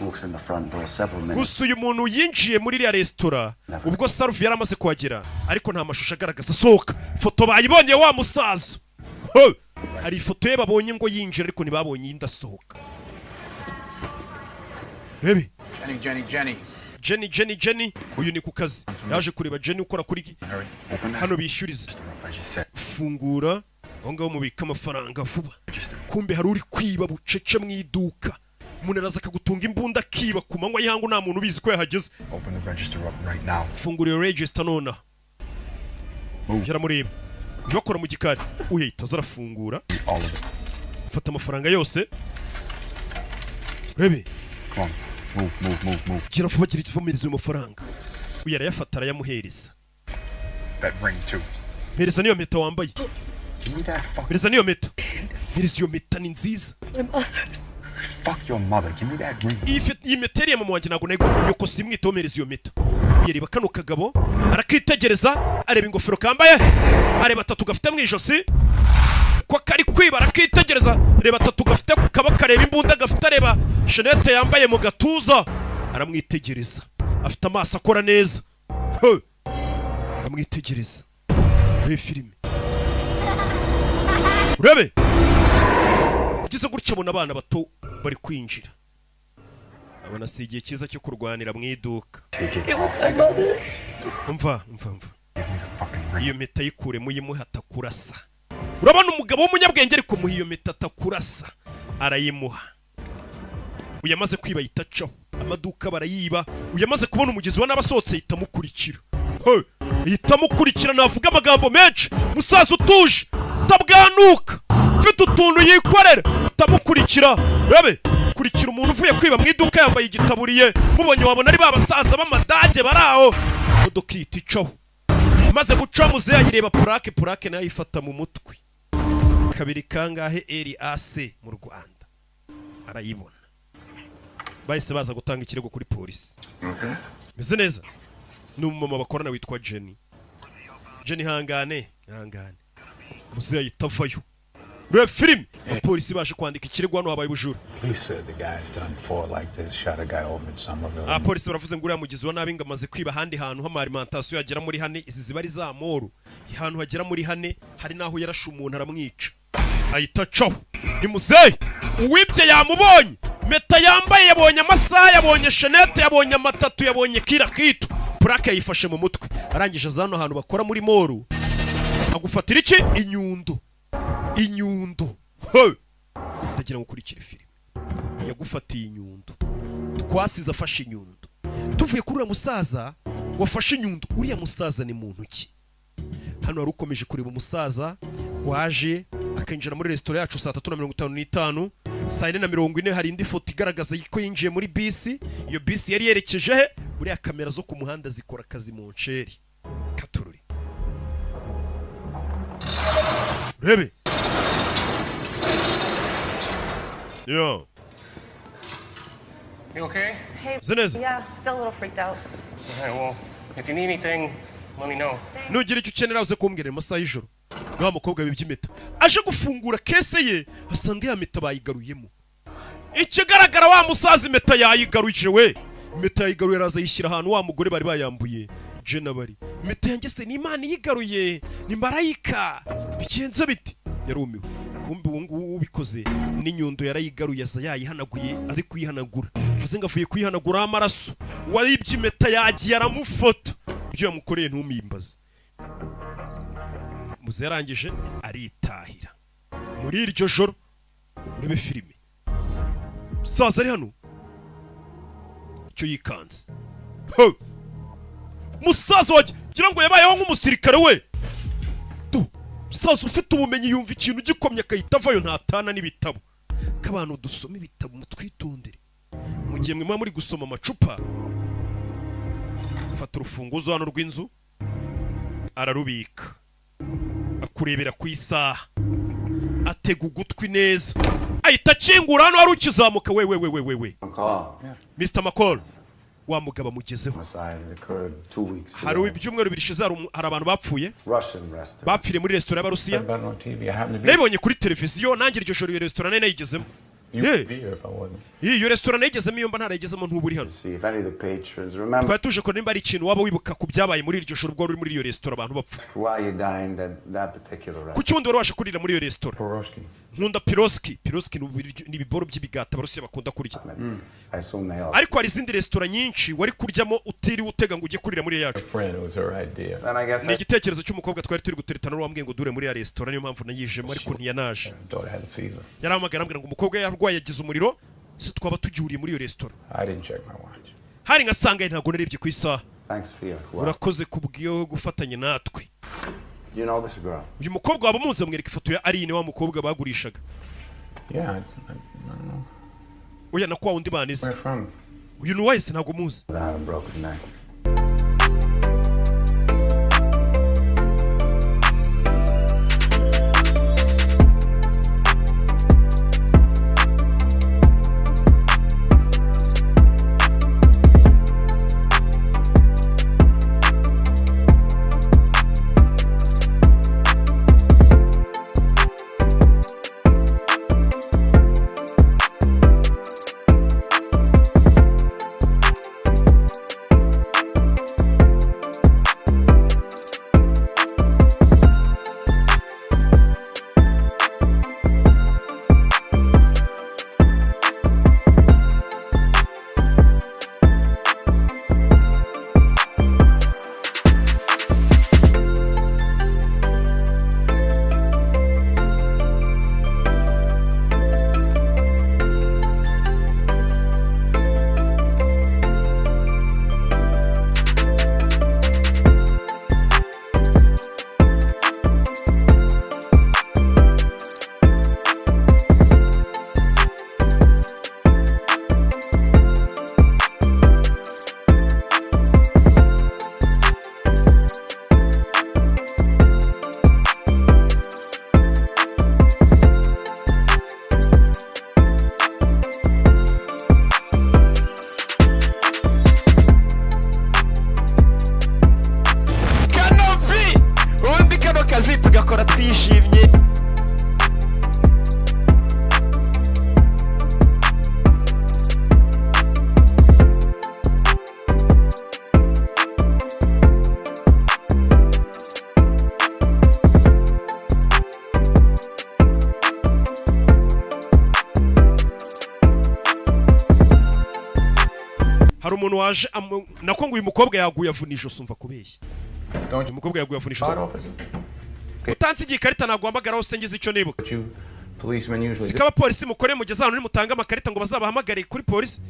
Speaker 9: Walks in the front door several minutes.
Speaker 1: Gusa uyu muntu yinjiye muri iriya resitora ubwo sarufi yari amaze kuhagera, ariko nta mashusho agaragaza asohoka. Foto bayibonye wa musaza. Ho! Hari ifoto ye babonye ngo yinjira, ariko ntibabonye iyindi asohoka. Rebe.
Speaker 2: Jenny, Jenny, Jenny.
Speaker 1: Jenny, Jenny, Jenny. Uyu ni ku kazi, yaje kureba Jenny ukora kuri
Speaker 2: Hurry. Open
Speaker 1: hano bishyuriza. Fungura aho ngaho mubika amafaranga vuba. Kumbe hari uri kwiba bucece mu iduka. Umuntu araza akagutunga imbunda, akiba ku manywa y'ihangu, nta muntu ubizi ko yahageze.
Speaker 2: Open the register up right now.
Speaker 1: Fungura iyo register nonaha. Yaramureba uyu bakora mu gikari, uyahita aza arafungura.
Speaker 2: All of it.
Speaker 1: Fata amafaranga yose, rebe.
Speaker 2: Come on. Move, move, move, move.
Speaker 1: Gira vuba, gira ivomereza ayo mafaranga. Uyu arayafata, arayamuhereza.
Speaker 2: That ring too.
Speaker 1: Mpereza n'iyo mpeta wambaye.
Speaker 2: Give me that fuck.
Speaker 1: Mpereza n'iyo mpeta, mpereza iyo mpeta, ni nziza.
Speaker 7: My mother's.
Speaker 2: Fuck your mother. Give me that ring.
Speaker 1: Iyi mpeta yari iya mama wanjye, ntabwo nayo nyoko simwitaho. Mpereza iyo mpeta. Yareba kano kagabo, arakitegereza, areba ingofero kambaye, areba atatu gafite mu ijosi ko kari kwiba, arakitegereza, reba atatu gafite ku kaboko, areba imbunda gafite, areba shenete yambaye mu gatuza, aramwitegereza. Afite amaso akora neza. He! Aramwitegereza muri filime. Urebe ugeze gutya, abona abana bato bari kwinjira, abona si igihe cyiza cyo kurwanira mu iduka.
Speaker 7: It was my mother's.
Speaker 1: Umva, umva, umva, iyo mpeta yikuremo, uyimuhe atakurasa. Urabona umugabo w'umunyabwenge, ariko muha iyo mpeta atakurasa. Arayimuha. Uyu amaze kwiba ahita acaho, amaduka barayiba. Uyu amaze kubona umugizi wa nabi asohotse, ahita amukurikira. He! Ahita amukurikira. Navuga amagambo menshi, musaza utuje, utabwanuka, ufite utuntu yikorera, utamukurikira. Rebe, kurikira umuntu uvuye kwiba mu iduka yambaye igitaburiye. Mubonye wabona ari ba basaza b'amadage bari aho. Imodoka ihita icaho. Maze guca, muzehe ayireba purake, purake nayo ayifata mu mutwe, kabiri kangahe RAC mu Rwanda, arayibona. Bahise baza gutanga ikirego kuri polisi.
Speaker 14: Okay.
Speaker 1: Meze neza. Ni umumama bakorana witwa Jenny. Jenny, hangane, hangane. Muzehe ahita avayo. Reba filime. Abapolisi baje kwandika ikirego, hano habaye ubujura.
Speaker 2: Police said the guy's done four like this, shot a guy over in Somerville.
Speaker 1: Abapolisi baravuze ngo uriya mugizi wa nabi ngo amaze kwiba ahandi hantu h'ama alimentation yagera muri hane. Izi ziba ari za mall, ahantu hagera muri hane. Hari n'aho yarashe umuntu aramwica, ahita acaho. Ni muzehe uwibye yamubonye, meta yambaye yabonye, amasaha yabonye, chaînette yabonye, amatatu yabonye, kira kitu, plaque yayifashe mu mutwe. Arangije aza hano hantu bakora muri mall, agufatira iki? Inyundo, inyundo. He! Ndagira ngo ukurikire filime. Yagufatiye inyundo, twasize afashe inyundo. Tuvuye kuri uriya musaza wafashe inyundo, uriya musaza ni muntu ki? Hano wari ukomeje kureba umusaza waje akinjira muri resitora yacu saa 3:55, saa 4:40 hari indi foto igaragaza ko yinjiye muri bisi. Iyo bisi yari yerekeje he? Buriya kamera zo ku muhanda zikora akazi mu nceri katururi. Rebe yo.
Speaker 3: You okay?
Speaker 5: Hey.
Speaker 1: Zinez.
Speaker 5: Yeah, still a little freaked out.
Speaker 3: All right, well, if you need anything, let me know.
Speaker 1: Nugira icyo ukenera uze kumbwira. Mu masaha y'ijoro wa mukobwa wibye impeta aje gufungura case ye, asanga ya mpeta bayigaruyemo. Ikigaragara wa musaza impeta yayigaruje we, impeta yayigaruye, araza ayishyira ahantu wa mugore bari bayambuye Jena. Bari impeta yanjye se ni Imana iyigaruye, ni marayika, bigenze bite? Yarumiwe. Kumbe ubu ngubu ubikoze n'inyundo yarayigaruye, aza yayihanaguye, ari kuyihanagura, vuze ngo avuye kuyihanaguraho amaraso. Uwayibye impeta yagiye aramufota, ibyo yamukoreye ntumimbaze. Muze yarangije aritahira muri iryo joro. Urebe filime, musaza ari hano icyo yikanze. Ho! Musaza wagira ngo yabayeho nk'umusirikare we tu. Musaza ufite ubumenyi, yumva ikintu gikomye akahita avayo, ntatana n'ibitabo. K'abantu dusoma ibitabo mutwitondere mu gihe mwe muba muri gusoma amacupa. Fata urufunguzo hano rw'inzu, ararubika, akurebera ku isaha, atega ugutwi neza, ahita akingura. Hano wari ukizamuka we we we we we we.
Speaker 9: McCall.
Speaker 1: Mr. McCall, wa mugabo amugezeho.
Speaker 9: Homicide that occurred 2 weeks
Speaker 1: Hari
Speaker 9: ago.
Speaker 1: ibyumweru 2 bishize hari abantu bapfuye.
Speaker 9: Russian restaurant.
Speaker 1: Bapfiriye muri resitora y'Abarusiya.
Speaker 2: Heard about it on TV. I happened to be.
Speaker 1: Nabibonye kuri televiziyo nanjye iryo joro. Iyo resitora nari nayigezemo.
Speaker 2: You
Speaker 1: Yeah.
Speaker 2: would be here if I wasn't.
Speaker 1: Iyo resitora nayigezemo, iyo mba ntarayigezemo ntuba uri hano.
Speaker 9: See if any of the patrons remember
Speaker 1: Twari tuje kureba nimba ari ikintu waba wibuka ku byabaye muri iryo joro ubwo wari uri muri iyo resitora abantu bapfa.
Speaker 9: why you dined at that particular restaurant.
Speaker 1: Kuki wundi wari waje kurira muri iyo resitora?
Speaker 2: Piroshki.
Speaker 1: Nkunda piroski. Piroski ni ibiboro by'ibigati Abarusiya bakunda kurya.
Speaker 9: I assume they all.
Speaker 1: Ariko hari izindi resitora nyinshi wari kuryamo utiriwe utega ngo ujye kurira muri iyo yacu.
Speaker 2: Friend, it was her idea.
Speaker 9: Then I guess
Speaker 1: Ni igitekerezo cy'umukobwa twari turi guteretana wambwiye ngo dure muri ya resitora, niyo mpamvu nayijemo, ariko ntiyanaje.
Speaker 2: Daughter had a fever.
Speaker 1: Yarahamagara arambwira ngo umukobwa yarwaye, yagize umuriro, se twaba tugihuriye muri iyo resitora.
Speaker 2: I didn't check my watch.
Speaker 1: Hari nka sangahe? Ntabwo narebye ku isaha.
Speaker 9: Thanks for your work.
Speaker 1: Urakoze kubw'iyo gufatanya natwe.
Speaker 9: You know this girl?
Speaker 1: Uyu mukobwa waba umuzi? Amwereka ifoto ya Aline, wa mukobwa bagurishaga.
Speaker 2: Yeah, I don't know.
Speaker 1: Oya, na kwa wundi banize.
Speaker 2: Where from?
Speaker 1: Uyu ni uwahise, ntabwo muzi.
Speaker 9: Without a broken neck.
Speaker 16: Kanopi, ubundi kano kazi tugakora twishimye.
Speaker 1: Umuntu waje nako ngo uyu mukobwa yaguye avuna ijosi. Umva kubeshya, uyu mukobwa yaguye avuna ijosi. Utansigiye ikarita naguhamagara hose ngize icyo nibuka.
Speaker 2: Policemen usually
Speaker 1: Siko abapolisi mukore mugeze ahantu nimutanga amakarita ngo bazabahamagare kuri polisi?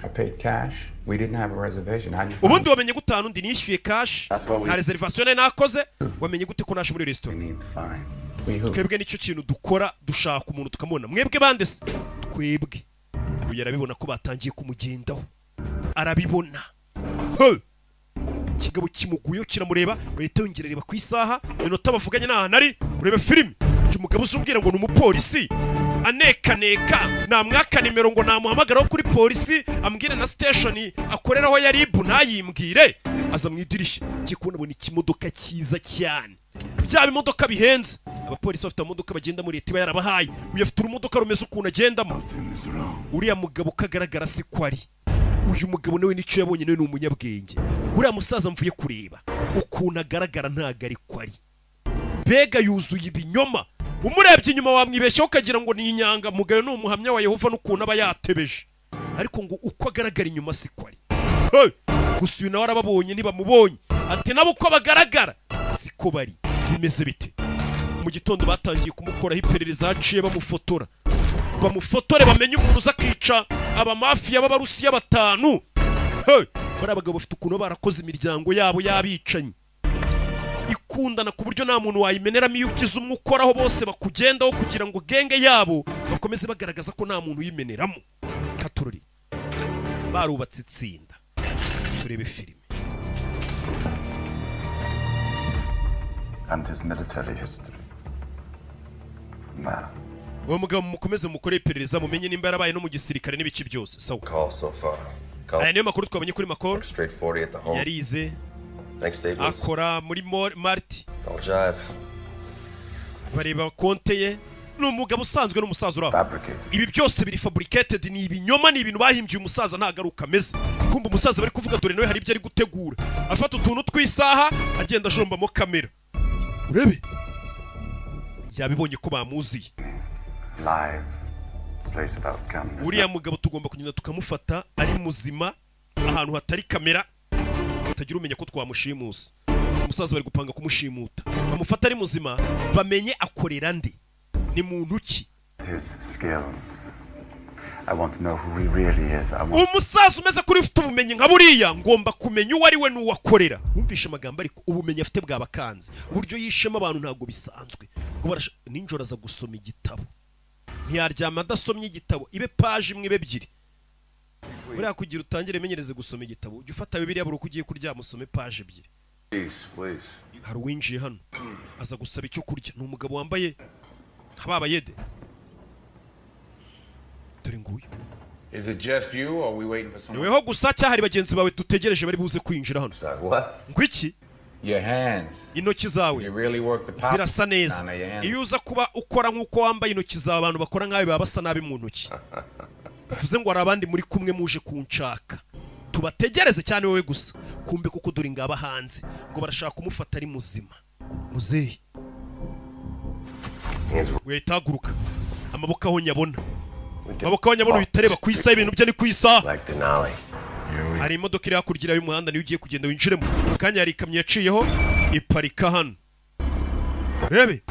Speaker 2: I paid cash. We didn't have a reservation. How do you
Speaker 1: Ubundi wamenye gute ahantu undi? Nishyuye cash.
Speaker 9: That's what we
Speaker 1: Nta reservation nari nakoze. Wamenye gute ko naje muri resitora?
Speaker 9: need to find.
Speaker 2: We who?
Speaker 1: Twebwe nicyo kintu dukora, dushaka umuntu tukamubona. Mwebwe bande se? Twebwe. Uyu arabibona ko batangiye kumugendaho, arabibona. He! Ikigabo kimuguyeho kiramureba, bahita yongera areba ku isaha, iminota bavuganye n'ahantu ari. Urebe filime, uyu mugabo uzi ngo ni umupolisi anekaneka, namwaka nimero ngo namuhamagaraho kuri polisi ambwire na station akoreraho ya RIB, ntayimbwire. Aza mu idirishya, ngiye kubona abona ikimodoka cyiza cyane, bya bimodoka bihenze. Abapolisi bafite amamodoka bagenda muri, leta iba yarabahaye. Uyu afite urumodoka rumeze ukuntu agendamo. Uriya mugabo uko agaragara si ko ari. Uyu mugabo nawe nicyo yabonye, nawe ni umunyabwenge. Uriya musaza mvuye kureba ukuntu agaragara ntago ari ko ari. Mbega yuzuye ibinyoma! Umurebye inyuma wamwibeshyaho ukagira ngo ni inyangamugayo, ni umuhamya wa Yehova n'ukuntu aba yatebeje, ariko ngo uko agaragara inyuma si ko ari. Hey! Gusa uyu nawe arababonye, ntibamubonye, ati nabo uko bagaragara siko bari. Bimeze bite? Mu gitondo batangiye kumukoraho iperereza, haciye bamufotora, bamufotore bamenye umuntu uza akica abamafiya b'Abarusiya batanu. Hey! Bariya bagabo bafite ukuntu baba barakoze imiryango yabo y'abicanyi ikundana, ku buryo nta muntu wayimeneramo. Iyo ukize umwe ukoraho bose bakugendaho, kugira ngo gang yabo bakomeze bagaragaza ko nta muntu uyimeneramo. Katurori barubatse itsinda. Turebe filime.
Speaker 9: And his military history. Now,
Speaker 1: Uwo mugabo mukomeze mukore iperereza, mumenye nimba yarabaye no mu gisirikare n'ibiki byose. Sawa.
Speaker 8: Call so far. Call
Speaker 1: Aya niyo makuru twabonye kuri Makoro.
Speaker 8: straight 40 at the home.
Speaker 1: Yarize,
Speaker 8: Thanks, statements.
Speaker 1: akora muri Marti.
Speaker 8: All jive.
Speaker 1: Bareba konte ye, ni umugabo usanzwe, n'umusaza uri aho.
Speaker 9: Fabricated.
Speaker 1: Ibi byose biri fabricated, ni ibinyoma, ni ibintu bahimbye. Uyu musaza ntabwo ari uko ameze. Kumva umusaza bari kuvuga, dore nawe hari ibyo ari gutegura, afata utuntu tw'isaha agenda ajombamo kamera. Urebe, yabibonye ko bamuziye.
Speaker 9: Live. Place without cameras.
Speaker 1: Uriya mugabo tugomba kugenda tukamufata ari muzima, ahantu hatari kamera, tutagira umenya ko twamushimusa. Umusaza bari gupanga kumushimuta, bamufata ari muzima, bamenye akorera nde, ni muntu ki.
Speaker 9: His skills. I want to know who he really is. I want
Speaker 1: Umusaza umeze kuri ufite ubumenyi nka buriya, ngomba kumenya uwo ari we n'uwo akorera. Wumvishe amagambo, ariko ubumenyi afite bwabakanze, uburyo yishemo abantu ntabwo bisanzwe. Ngo nijoro aza gusoma igitabo, ntiyaryama adasomye igitabo, ibe paji imwe ibe ebyiri. Buriya kugira utangire menyereze gusoma igitabo, ujya ufata Bibiliya buri uko ugiye kuryama usome paji ebyiri.
Speaker 14: Please, please.
Speaker 1: Hari uwinjiye hano aza gusaba icyo kurya, ni umugabo wambaye nka ba bayede. Dore nguyu.
Speaker 2: Is it just you, or are we waiting for someone?
Speaker 1: Niweho gusa cyangwa hari bagenzi bawe dutegereje bari buze kwinjira hano?
Speaker 8: What?
Speaker 1: Ngo iki?
Speaker 2: Your hands.
Speaker 1: Intoki zawe
Speaker 2: You really work the power.
Speaker 1: zirasa neza.
Speaker 2: Down your hands.
Speaker 1: Iyo uza kuba ukora nk'uko wambaye intoki zawe, abantu bakora nkawe baba basa nabi mu ntoki. Bivuze ngo hari abandi muri kumwe muje kunshaka, tubategereze cyane wowe gusa? Kumbe kuko dore ngaba hanze ngo barashaka kumufata ari muzima. Muzehe wahita haguruka, amaboko aho nyabona, amaboko aho nyabona, uhita areba ku isaha, ibintu bye ni ku isaha.
Speaker 8: Like Denali.
Speaker 1: Hari imodoka iri hakurya y'umuhanda, niyo ugiye kugenda winjiremo. Mu kanya hari ikamyo yaciyeho iparika hano, rebe.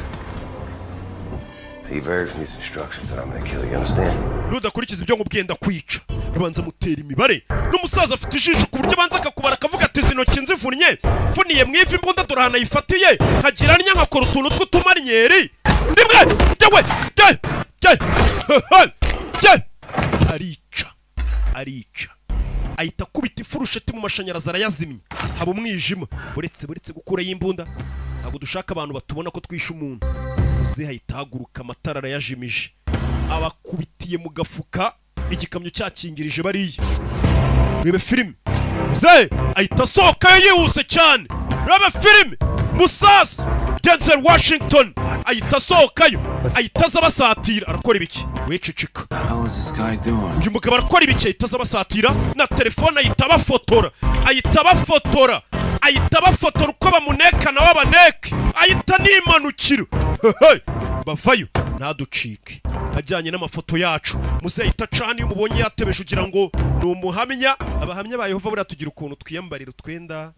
Speaker 8: He vary from these instructions and I'm gonna kill you, you understand?
Speaker 1: Nudakurikiza ibyo nkubwiye ndakwica. Rubanza mutera imibare, n'umusaza afite ijisho ku buryo abanza akakubara, akavuga ati izi ntoki nzivunnye mvuniye mu ivi, imbunda dore ahantu ayifatiye, nkagira ntya nkakora utuntu tw'utumaryeri, rimwe jyewe jye jye jye. Arica, arica, ahita akubita ifurusheti mu mashanyarazi arayazimya, haba umwijima. Buretse, buretse gukurayo imbunda, ntabwo dushaka abantu batubona ko twishe umuntu. Muzehe ahita ahaguruka, amatara arayajimije, abakubitiye mu gafuka, igikamyo cyakingirije bariya. Rebe filime, muzehe ahita asohokayo yihuse cyane. Rebe filime, musasa Denzel Washington ahita asohokayo, ahita aza abasatira. Arakora ibiki? Wececeka.
Speaker 14: The hell is this guy doing?
Speaker 1: Uyu mugabo arakora ibiki? Ahita aza abasatira na telefone, ahita abafotora, ahita abafotora, ahita abafotora uko bamuneka nawe abaneke, ahita nimanukira. Hehe. Bavayo, ntaducike ajyanye n'amafoto yacu. Muzehe itacana, iyo umubonye yatebeje ugira ngo ni umuhamya. Abahamya ba Yehova buriya tugira ukuntu twiyambarira utwenda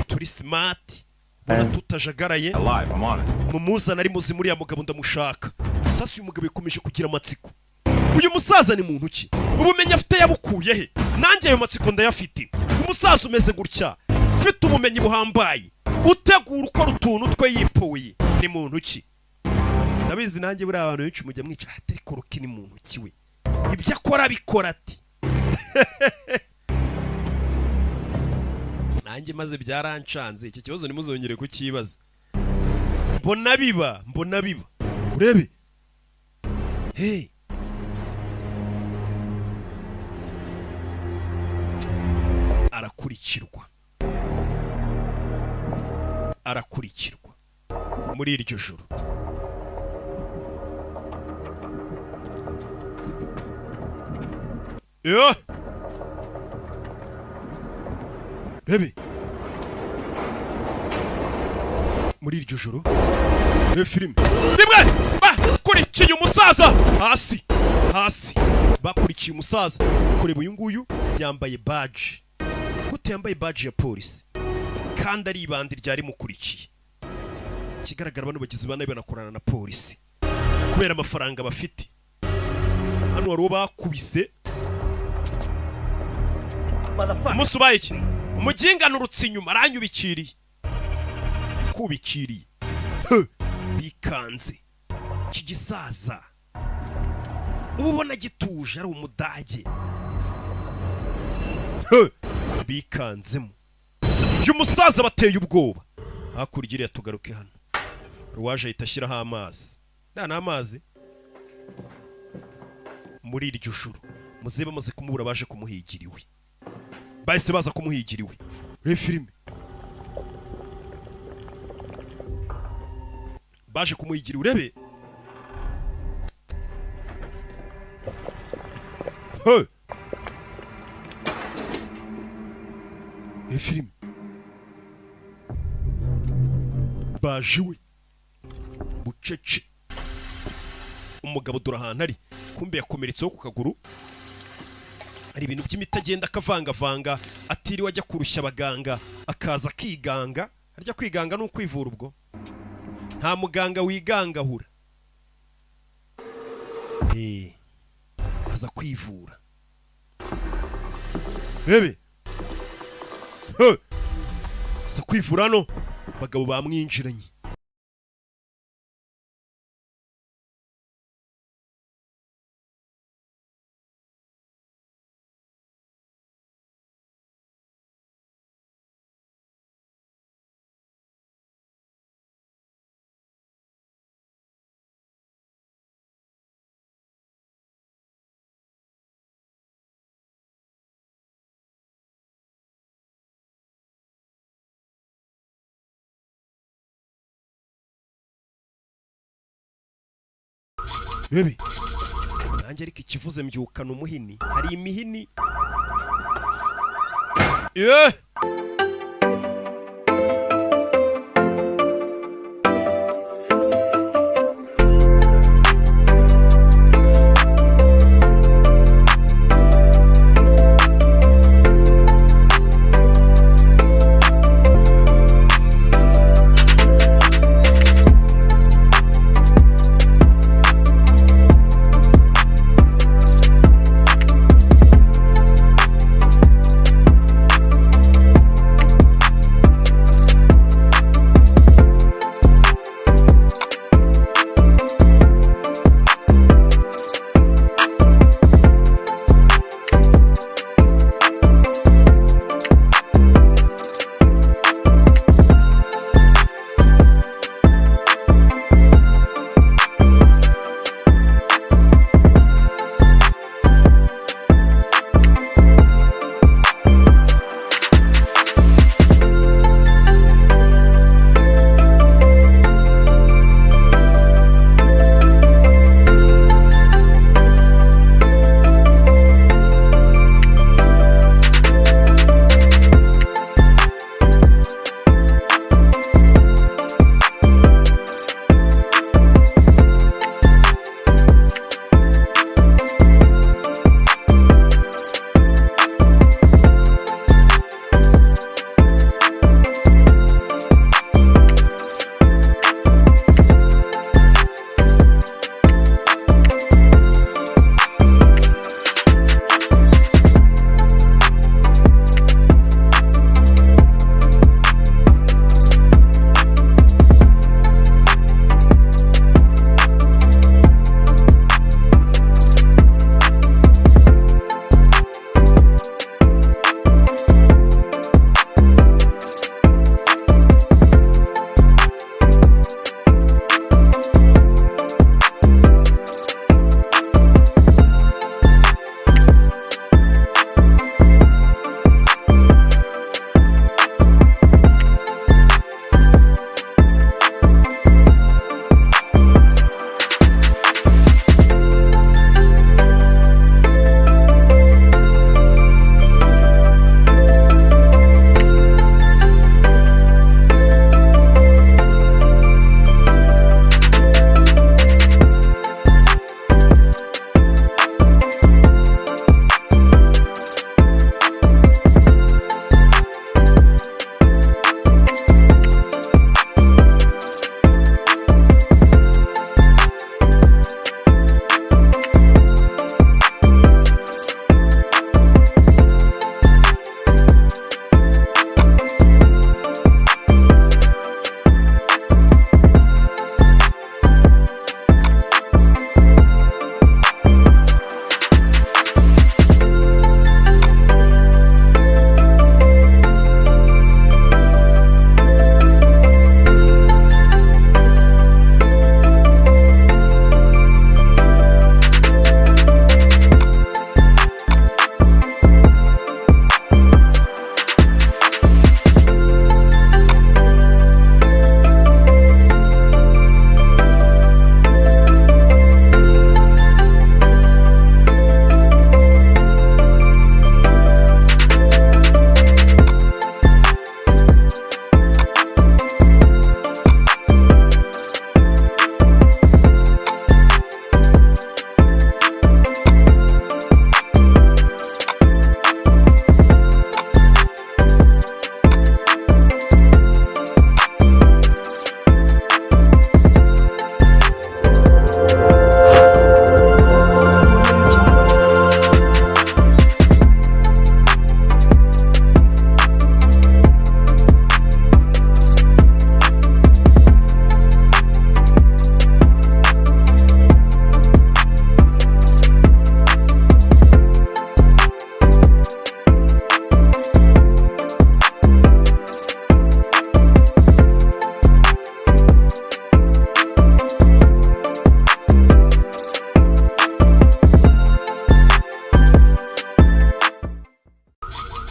Speaker 1: turi smart, ubona tutajagaraye.
Speaker 2: Alive, I'm on it.
Speaker 1: Mumuzana ari muzima, uriya mugabo ndamushaka. Sasa uyu mugabo yakomeje kugira amatsiko: uyu musaza ni muntu ki? Ubumenyi afite yabukuye he? Nanjye ayo matsiko ndayafite. Umusaza umeze gutya, ufite ubumenyi buhambaye, utegura ukora utuntu twe yipoye, ni muntu ki? Ndabizi nanjye buriya abantu benshi mujya mwica ati: "Ariko Rocky ni muntu ki we? Ibyo akora abikora ati?" Nanjye maze byarancanze, icyo kibazo ntimuzongere kukibaza. Mbona biba, mbona biba. Urebe hey, arakurikirwa, arakurikirwa muri iryo joro. Yo! Rebe muri iryo joro, rebe filime rimwe, bakurikiye umusaza hasi hasi, bakurikiye umusaza. Kureba uyu nguyu yambaye badge gute? Yambaye badge ya polisi kandi ari ibandi ryari mukurikiye. Ikigaragara, bano bagizi ba nabi banakorana na polisi kubera amafaranga bafite. Hano wari uwo bakubise umunsi ubaye iki? Umuginga nurutse inyuma aranyubikiriye, kubikiriye. Huh! Bikanze iki gisaza uba ubona gituje, ari umudage. Huh! Bikanzemo uyu musaza, bateye ubwoba. Hakurya iriya, tugaruke hano, ruwaje ahita ashyiraho amazi nta n'amazi. Muri iryo joro, muzehe bamaze kumubura, baje kumuhigira iwe, bahise baza kumuhigira iwe. Reba filime, baje kumuhigira, urebe. Hey! Reba filime, baje iwe bucece. Umugabo dore ahantu ari, kumbe yakomeretseho ku kaguru. Hari ibintu by'imiti agenda akavangavanga atiriwe ajya kurushya abaganga, akaza akiganga. Harya kwiganga ni ukwivura? Ubwo nta muganga wigangahura. Aza kwivura bebe. He! Aza kwivura hano, abagabo bamwinjiranye. Bebe, nanjye ariko ikivuze mbyukana umuhini, hari imihini. Yeah!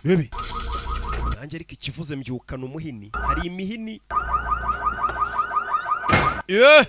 Speaker 1: Rebe nanjye, ariko ikivuze mbyukana umuhini, hari imihini. Ye!